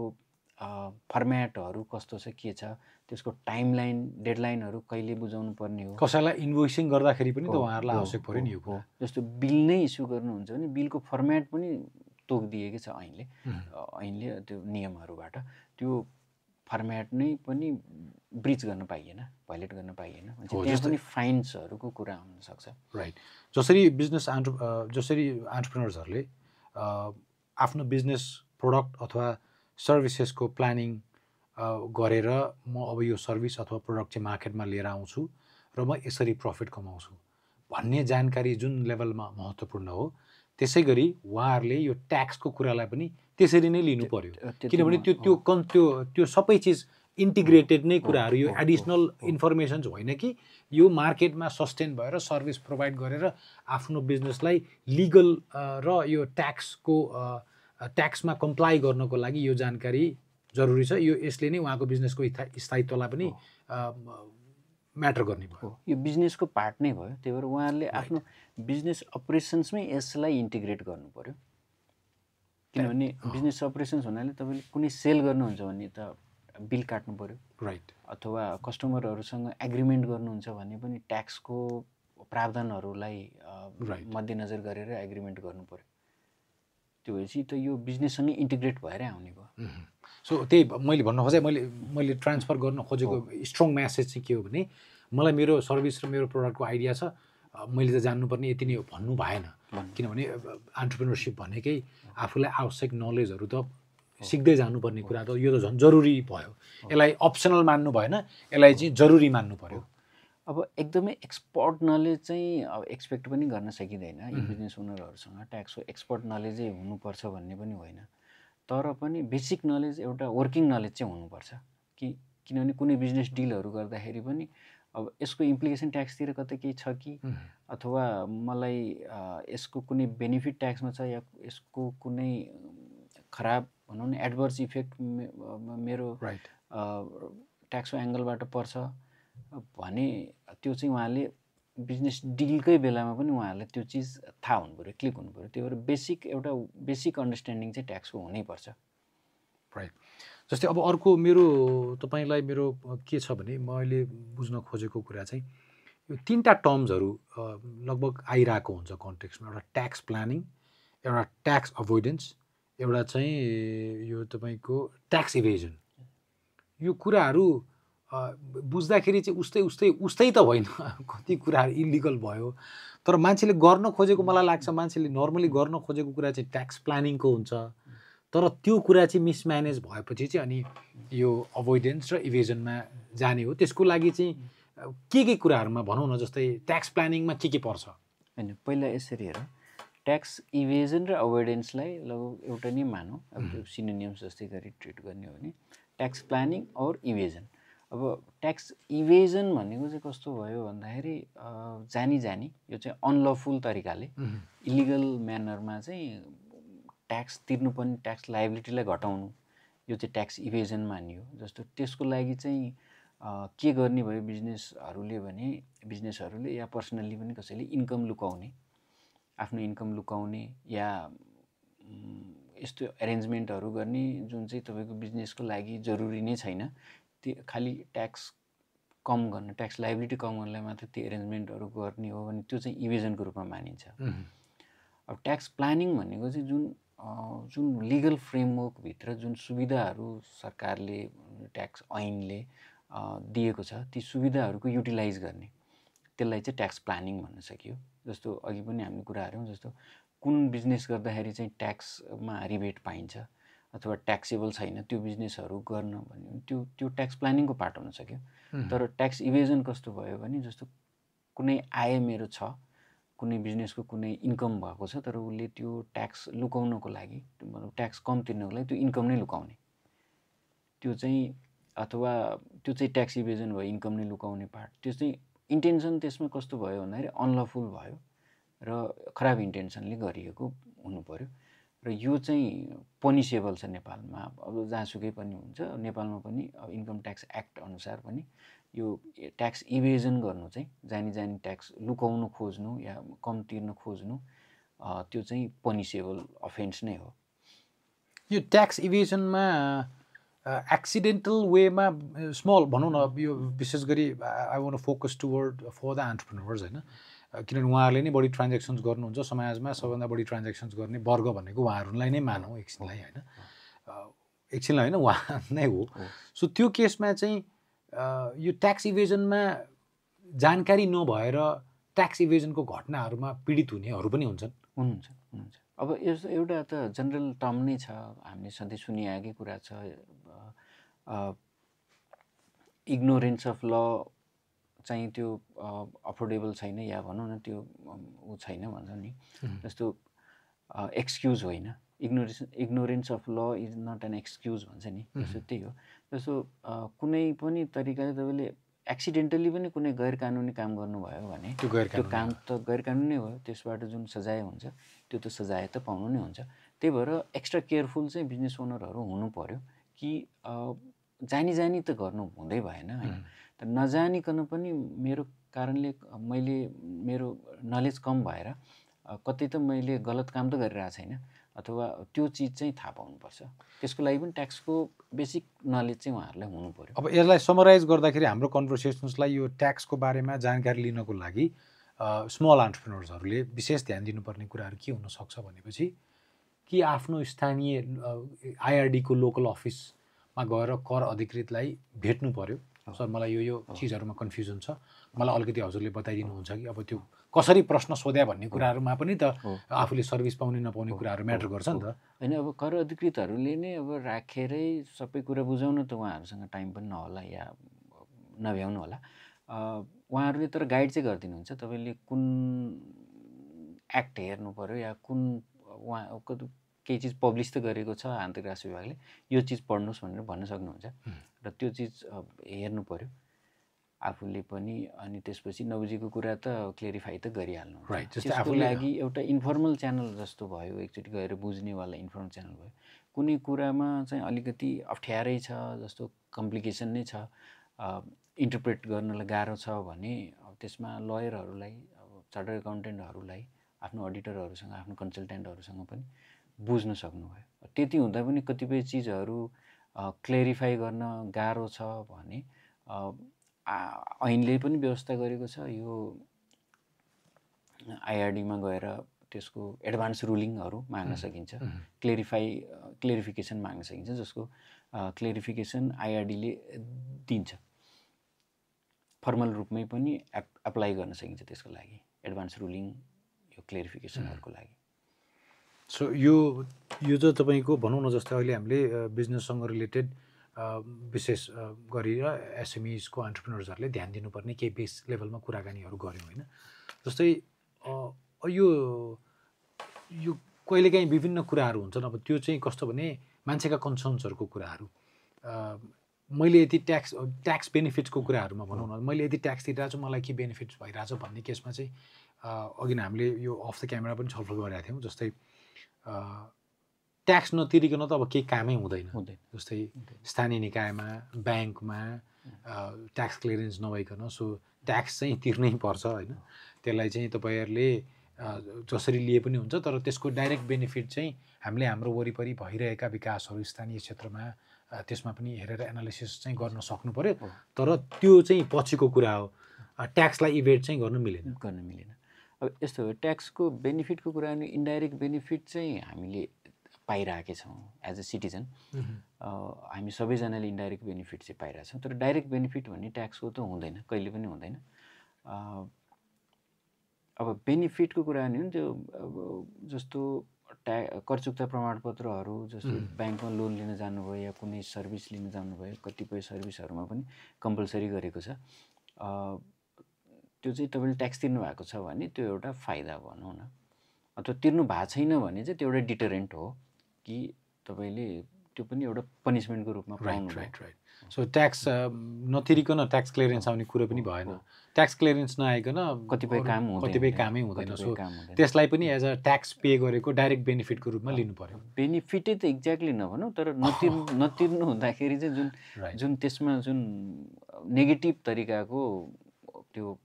फर्म्याटहरू कस्तो छ, के छ, त्यसको टाइमलाइन, डेडलाइनहरू कहिले बुझाउनु पर्ने हो। कसैलाई इन्भोइसिङ गर्दाखेरि पनि त उहाँहरूलाई आवश्यक पर्यो नि यो कुरा। जस्तो बिल नै इस्यु गर्नुहुन्छ भने बिलको फर्म्याट पनि तोकिदिएकै छ ऐनले त्यो नियमहरूबाट। त्यो फर्म्याट नै पनि ब्रिच गर्न पाइएन, भाइलेट गर्न पाइएन भने त्यहाँ पनि फाइन्सहरूको कुरा हुनसक्छ। राइट। जसरी एन्टरप्रेन्योर्सहरूले आफ्नो बिजनेस प्रोडक्ट अथवा सर्भिसेसको प्लानिङ गरेर म अब यो सर्भिस अथवा प्रडक्ट चाहिँ मार्केटमा लिएर आउँछु र म यसरी प्रफिट कमाउँछु भन्ने जानकारी जुन लेभलमा महत्त्वपूर्ण हो, त्यसै गरी उहाँहरूले यो ट्याक्सको कुरालाई पनि त्यसरी नै लिनु पर्यो। किनभने त्यो सबै चिज इन्टिग्रेटेड नै कुराहरू, यो एडिसनल इन्फर्मेसन्स होइन कि यो मार्केटमा सस्टेन भएर सर्भिस प्रोभाइड गरेर आफ्नो बिजनेसलाई लिगल र यो ट्याक्समा कम्प्लाई गर्नको लागि यो जानकारी जरुरी छ। यसले नै उहाँको बिजनेसको स्थायित्वलाई पनि म्याटर गर्ने भयो। यो बिजनेसको पार्ट नै भयो। त्यही भएर उहाँहरूले आफ्नो बिजनेस अपरेसन्समै यसलाई इन्टिग्रेट गर्नु पर्यो। किनभने बिजनेस अपरेसन्स हुनाले तपाईँले कुनै सेल गर्नुहुन्छ भने त बिल काट्नु पर्यो, राइट, अथवा कस्टमरहरूसँग एग्रिमेन्ट गर्नुहुन्छ भने पनि ट्याक्सको प्रावधानहरूलाई मध्यनजर गरेर एग्रिमेन्ट गर्नु पर्यो। त्यो भएपछि त यो बिजनेससँगै इन्टिग्रेट भएरै आउने भयो। सो त्यही मैले भन्न खोजेँ, मैले ट्रान्सफर गर्न खोजेको स्ट्रङ म्यासेज चाहिँ के हो भने, मलाई मेरो सर्भिस र मेरो प्रडक्टको आइडिया छ, मैले त जान्नुपर्ने यति नै हो भन्नु भएन। किनभने एन्टरप्रेन्योरसिप भनेकै आफूलाई आवश्यक नलेजहरू त सिक्दै जानुपर्ने कुरा, त यो त झन् जरुरी भयो। यसलाई अप्सनल मान्नु भएन, यसलाई चाहिँ जरुरी मान्नु पर्यो। अब एकदमै एक्सपर्ट नलेज चाहिँ अब एक्सपेक्ट पनि गर्न सकिँदैन यी बिजनेस ओनरहरूसँग। ट्याक्सको एक्सपर्ट नलेजै हुनुपर्छ भन्ने पनि होइन, तर पनि बेसिक नलेज, एउटा वर्किङ नलेज चाहिँ हुनुपर्छ। किनभने कुनै बिजनेस डिलहरू गर्दाखेरि पनि अब यसको इम्प्लिकेसन ट्याक्सतिर कतै केही छ कि, अथवा मलाई यसको कुनै बेनिफिट ट्याक्समा छ, या यसको कुनै खराब भनौँ न एडभर्स इफेक्ट मेरो ट्याक्सको एङ्गलबाट पर्छ भने त्यो चाहिँ उहाँले बिजनेस डिलकै बेलामा पनि उहाँहरूलाई त्यो चिज थाहा हुनु पऱ्यो, क्लिक हुनु पऱ्यो। त्यही भएर एउटा बेसिक अन्डरस्ट्यान्डिङ चाहिँ ट्याक्सको हुनैपर्छ। राइट। जस्तै अब अर्को तपाईँलाई मेरो के छ भने, मैले बुझ्न खोजेको कुरा चाहिँ यो 3टा टर्म्सहरू लगभग आइरहेको हुन्छ कन्टेक्स्टमा। एउटा ट्याक्स प्लानिङ, एउटा ट्याक्स अभोइडेन्स, एउटा चाहिँ यो तपाईँको ट्याक्स इभेजन। यो कुराहरू बुझ्दाखेरि चाहिँ उस्तै त होइन, कति कुराहरू इलिगल भयो। तर मान्छेले गर्न खोजेको, मलाई लाग्छ मान्छेले नर्मली गर्न खोजेको कुरा चाहिँ ट्याक्स प्लानिङको हुन्छ। तर त्यो कुरा चाहिँ मिसम्यानेज भएपछि चाहिँ अनि यो अभोइडेन्स र इभेजनमा जाने हो। त्यसको लागि चाहिँ के कुराहरूमा भनौँ न, जस्तै ट्याक्स प्लानिङमा के पर्छ? होइन, पहिला यसरी हेर, ट्याक्स इभेजन र अभोइडेन्सलाई लगभग एउटा नै मानौँ, अब सिनोनिम्स जस्तै गरी ट्रिट गर्ने हो भने ट्याक्स प्लानिङ और इभेजन। अब ट्याक्स इभेजन भनेको चाहिँ कस्तो भयो भन्दाखेरि जानी यो चाहिँ अनलफुल तरिकाले इलिगल म्यानरमा चाहिँ ट्याक्स तिर्नुपर्ने ट्याक्स लायबिलिटीलाई घटाउनु, यो चाहिँ ट्याक्स इभेजन मानियो। जस्तो त्यसको लागि चाहिँ के गर्ने भयो बिजनेसहरूले भने, बिजनेसहरूले या पर्सनल्ली पनि कसैले इन्कम लुकाउने, आफ्नो इन्कम लुकाउने या यस्तो एरेन्जमेन्टहरू गर्ने जुन चाहिँ तपाईँको बिजनेसको लागि जरुरी नै छैन। त्यो खालि ट्याक्स कम गर्न, ट्याक्स लायबिलिटी कम गर्नलाई मात्र त्यो एरेन्जमेन्टहरू गर्ने हो भने त्यो चाहिँ इभेजनको रूपमा मानिन्छ। अब ट्याक्स प्लानिङ भनेको चाहिँ जुन लिगल फ्रेमवर्कभित्र जुन सुविधाहरू सरकारले, ट्याक्स ऐनले दिएको छ, ती सुविधाहरूको युटिलाइज गर्ने, त्यसलाई चाहिँ ट्याक्स प्लानिङ भन्न सकियो। जस्तो अघि पनि हामीले कुरा गऱ्यौँ, जस्तो कुन बिजनेस गर्दाखेरि चाहिँ ट्याक्समा रिबेट पाइन्छ अथवा ट्याक्सेबल छैन, त्यो बिजनेसहरू गर्न भन्यो त्यो ट्याक्स प्लानिङको पार्ट हुन सक्यो। तर ट्याक्स इभेजन कस्तो भयो भने, जस्तो कुनै आय मेरो छ, कुनै बिजनेसको कुनै इन्कम भएको छ, तर उसले त्यो ट्याक्स लुकाउनको लागि, ट्याक्स कम तिर्नको लागि त्यो इन्कम नै लुकाउने, त्यो चाहिँ, अथवा त्यो चाहिँ ट्याक्स इभेजन भयो, इन्कम नै लुकाउने पार्ट। त्यो चाहिँ इन्टेन्सन त्यसमा कस्तो भयो भन्दाखेरि अनलफुल भयो र खराब इन्टेन्सनले गरिएको हुनु पर्यो। र यो चाहिँ पनिसेबल छ नेपालमा, अब जहाँसुकै पनि हुन्छ। नेपालमा पनि इन्कम ट्याक्स एक्ट अनुसार पनि यो ट्याक्स इभेजन गर्नु चाहिँ, जानी ट्याक्स लुकाउनु खोज्नु या कम तिर्न खोज्नु, त्यो चाहिँ पनिसेबल अफेन्स नै हो। यो ट्याक्स इभेजनमा एक्सिडेन्टल वेमा स्मल भनौँ न, यो विशेष गरी I want to focus toward for the entrepreneurs होइन, किनभने उहाँहरूले नै बढी ट्रान्जेक्सन्स गर्नुहुन्छ समाजमा। सबभन्दा बढी ट्रान्जेक्सन्स गर्ने वर्ग भनेको उहाँहरूलाई नै मानौँ एकछिनलाई होइन, एकछिनलाई होइन, उहाँ नै हो। सो त्यो केसमा चाहिँ यो ट्याक्स इभेजनमा जानकारी नभएर ट्याक्स इभेजनको घटनाहरूमा पीडित हुनेहरू पनि हुनुहुन्छ। अब यस्तो एउटा त जनरल टर्म नै छ, हामीले सधैँ सुनिआएकै कुरा छ, इग्नोरेन्स अफ ल चाहिँ त्यो अफोर्डेबल छैन या भनौँ न त्यो ऊ छैन भन्छ नि, जस्तो एक्सक्युज होइन, इग्नोरेन्स अफ ल इज नट एन एक्सक्युज भन्छ नि, जस्तो त्यही हो। जस्तो कुनै पनि तरिकाले तपाईँले एक्सिडेन्टली पनि कुनै गैर कानुनी काम गर्नुभयो भने त्यो काम त गैर कानुनी हो, त्यसबाट जुन सजाय हुन्छ त्यो त सजाय त पाउनु नै हुन्छ। त्यही भएर एक्स्ट्रा केयरफुल चाहिँ बिजनेस ओनरहरू हुनु पर्यो कि जानी जानी त गर्नु हुँदै भएन होइन, त नजानिकन पनि मेरो कारणले मैले मेरो नलेज कम भएर कतै त मैले गलत काम त गरिरहेको छैन, अथवा त्यो चिज चाहिँ थाहा पाउनुपर्छ। त्यसको लागि पनि ट्याक्सको बेसिक नलेज चाहिँ उहाँहरूलाई हुनु पर्यो। अब यसलाई समराइज गर्दाखेरि हाम्रो कन्भर्सेसन्सलाई यो ट्याक्सको बारेमा जानकारी लिनको लागि स्मल एन्टरप्रेन्योर्सहरूले विशेष ध्यान दिनुपर्ने कुराहरू के हुनसक्छ भनेपछि कि आफ्नो स्थानीय आइआरडीको लोकल अफिसमा गएर कर अधिकृतलाई भेट्नु पर्यो। सर मलाई यो चिजहरूमा कन्फ्युजन छ, मलाई अलिकति हजुरले बताइदिनुहुन्छ कि अब त्यो कसरी प्रश्न सोध्या भन्ने कुराहरूमा पनि त आफूले सर्भिस पाउने नपाउने कुराहरू म्याटर गर्छ नि त होइन। अब कर अधिकृतहरूले नै अब राखेरै सबै कुरा बुझाउन त उहाँहरूसँग टाइम पनि नहोला या नभ्याउनु होला। उहाँहरूले तर गाइड चाहिँ गरिदिनुहुन्छ, तपाईँले कुन एक्ट हेर्नु पर्यो या कुन उहाँ केही चिज पब्लिस त गरेको छ आन्तरिक राजस्व विभागले, यो चिज पढ्नुहोस् भनेर भन्न सक्नुहुन्छ र त्यो चिज हेर्नु पर्यो आफूले पनि। अनि त्यसपछि नबुझेको कुरा त क्लियरिफाई त गरिहाल्नु। त्यसको लागि एउटा इन्फर्मल च्यानल जस्तो भयो, एकचोटि गएर बुझ्नेवाला इन्फर्मल च्यानल भयो। कुनै कुरामा चाहिँ अलिकति अप्ठ्यारै छ, जस्तो कम्प्लिकेसन नै छ, इन्टरप्रेट गर्नलाई गाह्रो छ भने त्यसमा लयरहरूलाई, अब चार्टर्ड एकाउन्टेन्टहरूलाई, आफ्नो अडिटरहरूसँग, आफ्नो कन्सल्टेन्टहरूसँग पनि बुझ्न सक्नुभयो। त्यति हुँदा पनि कतिपय चिजहरू क्लियरिफाई गर्न गाह्रो छ भने ऐनले पनि व्यवस्था गरेको छ, यो आइआरडीमा गएर त्यसको एडभान्स रुलिङहरू माग्न सकिन्छ, क्लियरिफिकेसन माग्न सकिन्छ, जसको क्लियरिफिकेसन आइआरडीले दिन्छ। फर्मल रूपमै पनि एप्लाई गर्न सकिन्छ त्यसको लागि, एडभान्स रुलिङ यो क्लियरिफिकेसनहरूको लागि। सो यो चाहिँ तपाईँको भनौँ न, जस्तै अहिले हामीले बिजनेससँग रिलेटेड विशेष गरी एसएमइजको एन्टरप्रेन्योर्सहरूले ध्यान दिनुपर्ने केही बेस लेभलमा कुराकानीहरू गऱ्यौँ होइन। जस्तै यो कहिलेकाहीँ विभिन्न कुराहरू हुन्छन्। अब त्यो चाहिँ कस्तो भने मान्छेका कन्सर्न्सहरूको कुराहरू, मैले यति ट्याक्स बेनिफिट्सको कुराहरूमा भनौँ न, मैले यति ट्याक्स तिरिरहेको छु, मलाई के बेनिफिट्स भइरहेछ भन्ने केसमा चाहिँ अघि नै हामीले यो अफ द क्यामेरा पनि छलफल गरेका थियौँ। जस्तै ट्याक्स नतिरिकन त अब केही कामै हुँदैन। जस्तै स्थानीय निकायमा, ब्याङ्कमा ट्याक्स क्लियरेन्स नभइकन सो ट्याक्स चाहिँ तिर्नै पर्छ होइन। त्यसलाई चाहिँ तपाईँहरूले जसरी लिए पनि हुन्छ, तर त्यसको डाइरेक्ट बेनिफिट चाहिँ हामीले हाम्रो वरिपरि भइरहेका विकासहरू स्थानीय क्षेत्रमा त्यसमा पनि हेरेर एनालिसिस चाहिँ गर्न सक्नु पर्यो। तर त्यो चाहिँ पछिको कुरा हो, ट्याक्सलाई इभेट चाहिँ गर्न मिलेन। अब यस्तो हो, ट्याक्सको बेनिफिटको कुरा अनि इन्डाइरेक्ट बेनिफिट चाहिँ हामीले पाइरहेकै छौँ एज अ सिटिजन। हामी सबैजनाले इन्डाइरेक्ट बेनिफिट चाहिँ पाइरहेछौँ, तर डाइरेक्ट बेनिफिट भन्ने ट्याक्सको त हुँदैन, कहिले पनि हुँदैन। अब बेनिफिटको कुरा नि त्यो जस्तो कर चुक्ता प्रमाणपत्रहरू, जस्तो ब्याङ्कमा लोन लिन जानुभयो या कुनै सर्भिस लिन जानुभयो, कतिपय सर्भिसहरूमा पनि कम्पलसरी गरेको छ। त्यो चाहिँ तपाईँले ट्याक्स तिर्नु भएको छ भने त्यो एउटा फाइदा भनौँ न, अथवा तिर्नु भएको छैन भने चाहिँ त्यो एउटा डिटरेन्ट हो कि तपाईँले त्यो पनि एउटा पनिसमेन्टको रूपमा पाउनु। राइट। सो ट्याक्स नतिरिकन ट्याक्स क्लियरेन्स आउने कुरो पनि भएन, ट्याक्स क्लियरेन्स नआइकन कतिपय कामै हुँदैन। सो त्यसलाई पनि एज अ ट्याक्स पे गरेको डाइरेक्ट बेनिफिटको रूपमा लिनु पर्यो। बेनिफिटै त एक्ज्याक्टली नभनौँ, तर नतिर्नु हुँदाखेरि चाहिँ जुन त्यसमा जुन नेगेटिभ तरिकाको त्यो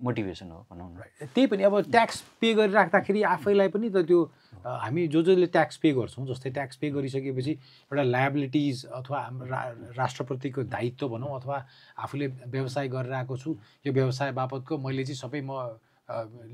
मोटिभेसन हो भनौँ न। त्यही पनि अब ट्याक्स पे गरिराख्दाखेरि आफैलाई पनि त त्यो हामी जसले ट्याक्स पे गर्छौँ, जस्तै ट्याक्स पे गरिसकेपछि एउटा लायबिलिटिज अथवा राष्ट्रप्रतिको दायित्व भनौँ, अथवा आफूले व्यवसाय गरेर आएको छु, यो व्यवसाय बापतको मैले चाहिँ सबै म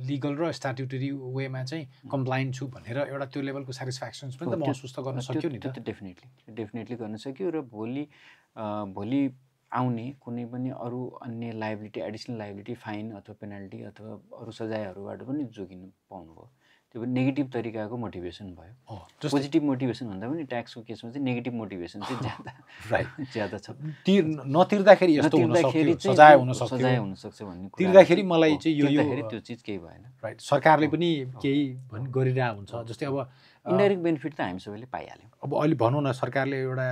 लिगल र स्ट्याट्युटरी वेमा चाहिँ कम्प्लाइन्ट छु भनेर एउटा त्यो लेभलको सेटिस्फ्याक्सन्स पनि त महसुस त गर्न सक्यो नि त। डेफिनेटली गर्न सक्यो। र भोलि आउने कुनै पनि अरू अन्य लायबिलिटी, एडिसनल लायबिलिटी, फाइन अथवा पेनाल्टी अथवा अरू सजायहरूबाट पनि जोगिन पाउनुभयो। त्यो पनि नेगेटिभ तरिकाको मोटिभेसन भयो। पोजिटिभ मोटिभेसन भन्दा पनि ट्याक्सको केसमा चाहिँ नेगेटिभ मोटिभेसन चाहिँ ज्यादा छ। नतिर्दाखेरि यस्तो हुन सक्यो, सजाय हुन सक्छ भन्ने कुरा, तिर्दाखेरि मलाई चाहिँ यो त्यो चिज केही भएन। राइट, सरकारले पनि केही गरिरहेको हुन्छ। जस्तै अब इन्डाइरेक्ट बेनिफिट त हामी सबैले पाइहाल्यौँ। अब अहिले भनौँ न, सरकारले एउटा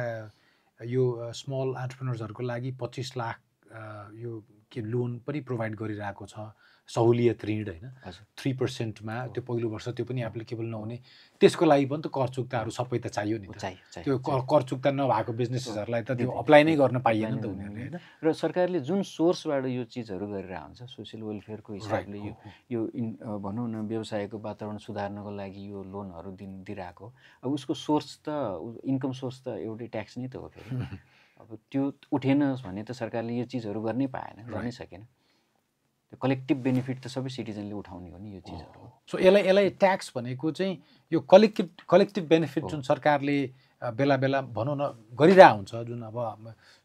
यो स्मल एन्टरप्रेन्योर्सहरूको लागि 25 लाख यो के लोन पनि प्रोभाइड गरिरहेको छ, सहुलियत ऋण होइन, 3%मा। त्यो पहिलो वर्ष त्यो पनि एप्लिकेबल नहुने, त्यसको लागि पनि त कर चुक्ताहरू सबै त चाहियो नि। त्यो कर चुक्ता नभएको बिजनेसेसहरूलाई त त्यो अप्लाई नै गर्न पाइएन नि त उनीहरूले होइन। र सरकारले जुन सोर्सबाट यो चिजहरू गरिरहेको हुन्छ, सोसियल वेलफेयरको हिसाबले यो भनौँ न व्यवसायको वातावरण सुधार्नको लागि यो लोनहरू दिइरहेको, अब उसको सोर्स त इन्कम सोर्स त एउटै ट्याक्स नै त हो फेरि। अब त्यो उठेन भने त सरकारले यो चिजहरू गर्नै पाएन, गर्नै सकेन। त्यो कलेक्टिभ बेनिफिट त सबै सिटिजनले उठाउने हो नि यो चिजहरू। सो यसलाई ट्याक्स भनेको चाहिँ यो कलेक्टिभ बेनिफिट जुन सरकारले बेला बेला भनौँ न गरिरहेको हुन्छ, जुन अब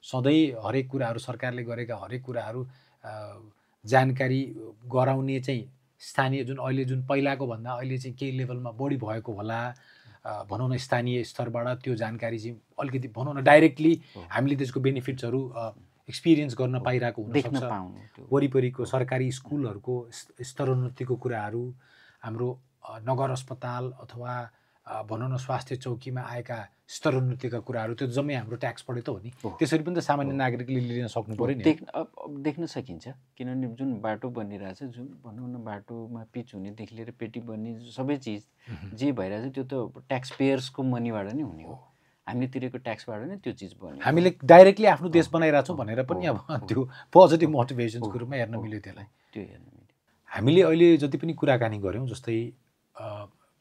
सधैँ हरेक कुराहरू सरकारले गरेका हरेक कुराहरू जानकारी गराउने चाहिँ स्थानीय, जुन अहिले जुन पहिलाको भन्दा अहिले चाहिँ केही लेभलमा बढी भएको होला भनौँ न, स्थानीय स्तरबाट त्यो जानकारी चाहिँ अलिकति भनौँ न डाइरेक्टली हामीले त्यसको बेनिफिट्सहरू एक्सपिरियन्स गर्न पाइरहेको हुनसक्छ। वरिपरिको सरकारी स्कुलहरूको स्तरोन्नतिको कुराहरू, हाम्रो नगर अस्पताल अथवा भनौँ न स्वास्थ्य चौकीमा आएका स्तरोन्नतिका कुराहरू, त्यो जम्मै हाम्रो ट्याक्सबाटै त हो नि। त्यसरी पनि त सामान्य नागरिकले लिन सक्नु पऱ्यो नि। देख्न सकिन्छ, किनभने जुन बाटो बनिरहेछ, जुन भनौँ न बाटोमा पिच हुनेदेखि लिएर पेटी बन्ने सबै चिज जे भइरहेछ त्यो त ट्याक्स पेयर्सको मनीबाट नै हुने हो। हामीले तिरेको ट्याक्सबाट नै त्यो चिज बन्यो। हामीले डाइरेक्टली आफ्नो देश बनाइरहेको छौँ भनेर पनि अब त्यो पोजिटिभ मोटिभेसन्सको रूपमा हेर्न मिल्यो त्यसलाई। त्यो हेर्न मिल्यो। हामीले अहिले जति पनि कुराकानी गऱ्यौँ, जस्तै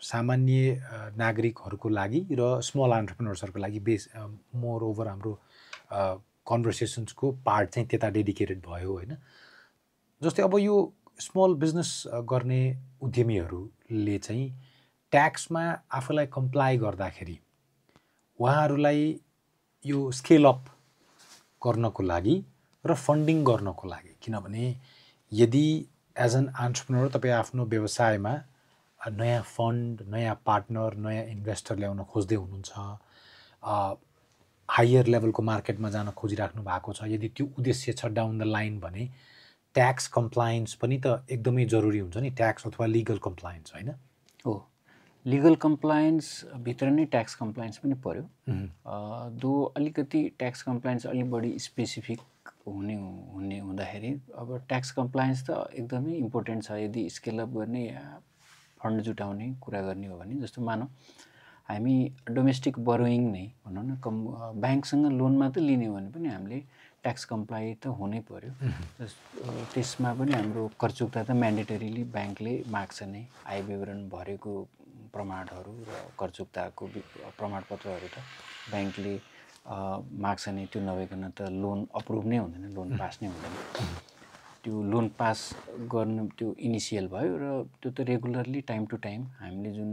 सामान्य नागरिकहरूको लागि र स्मल एन्टरप्रेन्योर्सहरूको लागि मोर ओभर हाम्रो कन्भर्सेसन्सको पार्ट चाहिँ त्यता डेडिकेटेड भयो होइन। जस्तै अब यो स्मल बिजनेस गर्ने उद्यमीहरूले चाहिँ ट्याक्समा आफूलाई कम्प्लाई गर्दाखेरि उहाँहरूलाई यो स्केल अप गर्नको लागि र फन्डिङ गर्नको लागि, किनभने यदि एज एन एन्टरप्रेन्योर तपाईँ आफ्नो व्यवसायमा नयाँ फन्ड, नयाँ पार्टनर, नयाँ इन्भेस्टर ल्याउन खोज्दै हुनुहुन्छ, हायर लेभलको मार्केटमा जान खोजिराख्नु भएको छ, यदि त्यो उद्देश्य छ डाउन द लाइन भने ट्याक्स कम्प्लायन्स पनि त एकदमै जरुरी हुन्छ नि, ट्याक्स अथवा लिगल कम्प्लायन्स होइन। हो, लिगल कम्प्लायन्स भित्र नै ट्याक्स कम्प्लायन्स पनि पर्यो। दो अलिकति ट्याक्स कम्प्लायन्स अलिक बढी स्पेसिफिक हुँदाखेरि अब ट्याक्स कम्प्लायन्स त एकदमै इम्पोर्टेन्ट छ यदि स्केल अप गर्ने या फन्ड जुटाउने कुरा गर्ने हो भने। जस्तो मानौँ हामी डोमेस्टिक बरोइङ नै भनौँ न, ब्याङ्कसँग लोन मात्रै लिने हो भने पनि हामीले ट्याक्स कम्प्लाई त हुनै पर्यो। त्यसमा पनि हाम्रो कर चुक्ता त म्यान्डेटरीली ब्याङ्कले माग्छ नै, आय विवरण भरेको प्रमाणहरू र कर चुक्ताको प्रमाणपत्रहरू त ब्याङ्कले माग्छ नै। त्यो नभइकन त लोन अप्रुभ नै हुँदैन, लोन पास नै हुँदैन। त्यो लोन पास गर्न त्यो इनिसियल भयो र त्यो त रेगुलरली टाइम टु टाइम हामीले जुन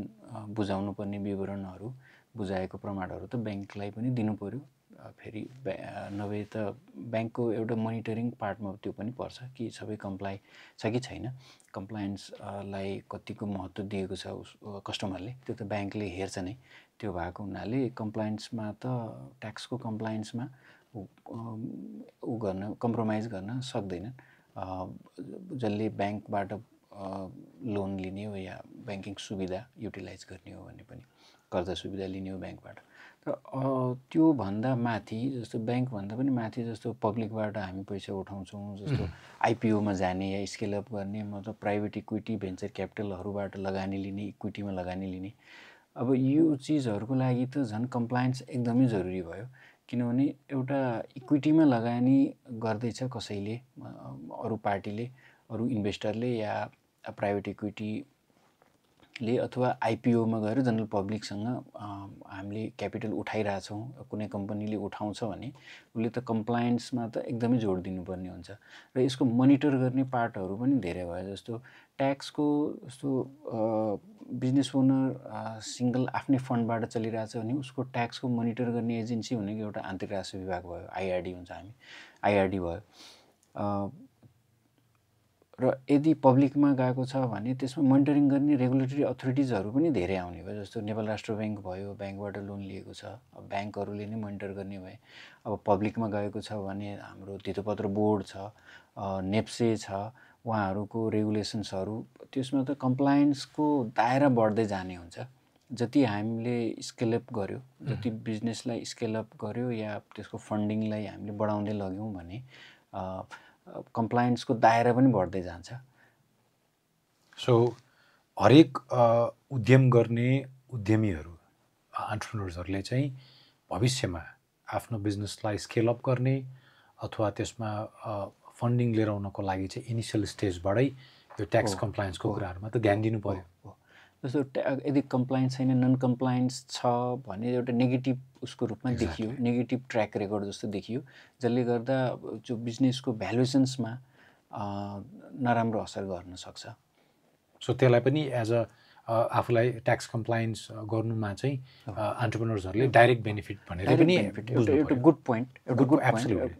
बुझाउनु पर्ने विवरणहरू, बुझाएको प्रमाणहरू त ब्याङ्कलाई पनि दिनु पर्यो। फेरि नभए त ब्याङ्कको एउटा मोनिटरिङ पार्टमा त्यो पनि पर्छ कि सबै कम्प्लाई छ कि छैन, कम्प्लायन्सलाई कतिको महत्त्व दिएको छ कस्टमरले, त्यो त ब्याङ्कले हेर्छ नै। त्यो भएको हुनाले कम्प्लायन्समा त ट्याक्सको कम्प्लायन्समा कम्प्रोमाइज गर्न सक्दैनन्। जसले ब्याङ्कबाट लोन लिने हो या ब्याङ्किङ सुविधा युटिलाइज गर्ने हो भने पनि, कर्जा सुविधा लिने हो ब्याङ्कबाट। र त्योभन्दा माथि, जस्तो ब्याङ्कभन्दा पनि माथि, जस्तो पब्लिकबाट हामी पैसा उठाउँछौँ, जस्तो आइपिओमा जाने या स्केल अप गर्ने, मतलब प्राइभेट इक्विटी, भेन्चर क्यापिटलहरूबाट लगानी लिने, इक्विटीमा लगानी लिने। अब यो चिजहरूको लागि त झन् कम्प्लायन्स एकदमै जरुरी भयो, किनभने एउटा इक्विटीमा लगानी गर्दैछ कसैले, अरू पार्टीले, अरू इन्भेस्टरले या प्राइभेट इक्विटीले अथवा आइपिओमा गएर जनरल पब्लिकसँग हामीले क्यापिटल उठाइरहेछौँ, कुनै कम्पनीले उठाउँछ भने उसले त कम्प्लायन्समा त एकदमै जोड दिनुपर्ने हुन्छ। र यसको मोनिटर गर्ने पार्टहरू पनि धेरै भयो। जस्तो ट्याक्सको जस्तो बिजनेस ओनर सिङ्गल आफ्नै फन्डबाट चलिरहेछ भने उसको ट्याक्सको मोनिटर गर्ने एजेन्सी भनेको एउटा अन्तर्राष्ट्रिय विभाग भयो, आइआरडी हुन्छ, हामी आइआरडी भयो। र यदि पब्लिकमा गएको छ भने त्यसमा मोनिटरिङ गर्ने रेगुलेटरी अथोरिटिजहरू पनि धेरै आउने भयो। जस्तो नेपाल राष्ट्र ब्याङ्क भयो, ब्याङ्कबाट लोन लिएको छ, अब ब्याङ्कहरूले नै मोनिटर गर्ने भए। अब पब्लिकमा गएको छ भने हाम्रो धितोपत्र बोर्ड छ, नेप्से छ, उहाँहरूको रेगुलेसन्सहरू, त्यसमा त कम्प्लायन्सको दायरा बढ्दै जाने हुन्छ। जति हामीले स्केलअप गर्यो, जति बिजनेसलाई स्केलअप गर्यो या त्यसको फन्डिङलाई हामीले बढाउँदै लग्यौँ भने कम्प्लायन्सको दायरा पनि बढ्दै जान्छ। सो हरेक उद्यम गर्ने उद्यमीहरू, एन्टरप्रेन्योर्सहरूले चाहिँ भविष्यमा आफ्नो बिजनेसलाई स्केल अप गर्ने अथवा त्यसमा फन्डिङ लिएर आउनको लागि चाहिँ इनिसियल स्टेजबाटै यो ट्याक्स कम्प्लायन्सको कुराहरूमा त ध्यान दिनु पर्यो। जस्तो यदि कम्प्लायन्स छैन, नन कम्प्लायन्स छ भने एउटा नेगेटिभ उसको रूपमा देखियो, नेगेटिभ ट्र्याक रेकर्ड जस्तो देखियो, जसले गर्दा जो बिजनेसको भ्यालुएसन्समा नराम्रो असर गर्न सक्छ। सो त्यसलाई पनि एज अ आफूलाई ट्याक्स कम्प्लायन्स गर्नुमा चाहिँ एन्टरप्रेन्योर्सहरूले डाइरेक्ट बेनिफिट भनेर पनि एउटा गुड पोइन्ट, एउटा गुड एब्सोल्युटली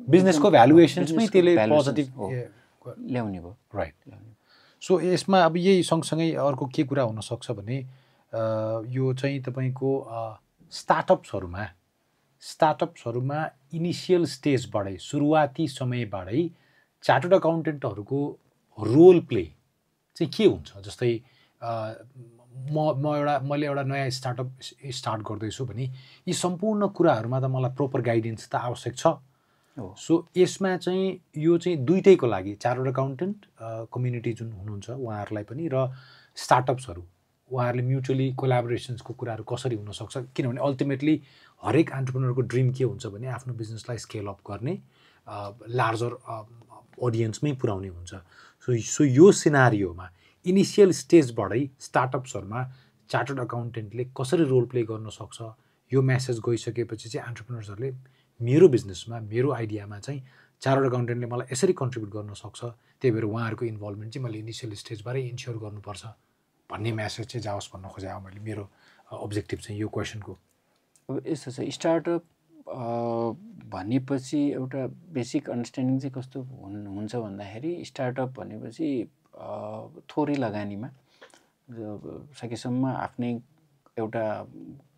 बिजनेसको भ्यालुएसन्समै त्यसले पोजिटिभ ल्याउने भयो। राइट। सो यसमा अब यही सँगसँगै अर्को के कुरा हुनसक्छ भने यो चाहिँ तपाईँको स्टार्टअप्सहरूमा इनिसियल स्टेजबाटै, सुरुवाती समयबाटै चार्टर्ड अकाउन्टेन्टहरूको रोल प्ले चाहिँ के हुन्छ? जस्तै मैले एउटा नयाँ स्टार्टअप स्टार्ट गर्दैछु भने यी सम्पूर्ण कुराहरूमा त मलाई प्रोपर गाइडेन्स त आवश्यक छ। सो यसमा चाहिँ यो चाहिँ दुइटैको लागि, चार्टर्ड अकाउन्टेन्ट कम्युनिटी जुन हुनुहुन्छ उहाँहरूलाई पनि र स्टार्टअप्सहरू, उहाँहरूले म्युचुअली कोलाबोरेसन्सको कुराहरू कसरी हुनसक्छ? किनभने अल्टिमेटली हरेक एन्टरप्रेन्योरको ड्रिम के हुन्छ भने आफ्नो बिजनेसलाई स्केल अप गर्ने, लार्जर अडियन्समै पुर्याउने हुन्छ। सो यो सिनारियोमा इनिसियल स्टेजबाटै स्टार्टअप्सहरूमा चार्टर्ड अकाउन्टेन्टले कसरी रोल प्ले गर्न सक्छ? यो मेसेज गइसकेपछि चाहिँ एन्टरप्रेन्योर्सहरूले मेरो बिजनेसमा, मेरो आइडियामा चाहिँ चार्टर्ड अकाउन्टेन्टले मलाई यसरी कन्ट्रिब्युट गर्न सक्छ, त्यही भएर उहाँहरूको इन्भल्भमेन्ट चाहिँ मैले इनिसियल स्टेजबाटै इन्स्योर गर्नुपर्छ भन्ने मेसेज चाहिँ जाओस् भन्न खोजेँ मैले। मेरो अब्जेक्टिभ चाहिँ यो क्वेसनको। अब यस्तो छ, स्टार्टअप भनेपछि एउटा बेसिक अन्डरस्ट्यान्डिङ चाहिँ कस्तो हुन्छ भन्दाखेरि, स्टार्टअप भनेपछि थोरै लगानीमा सकेसम्म आफ्नै एउटा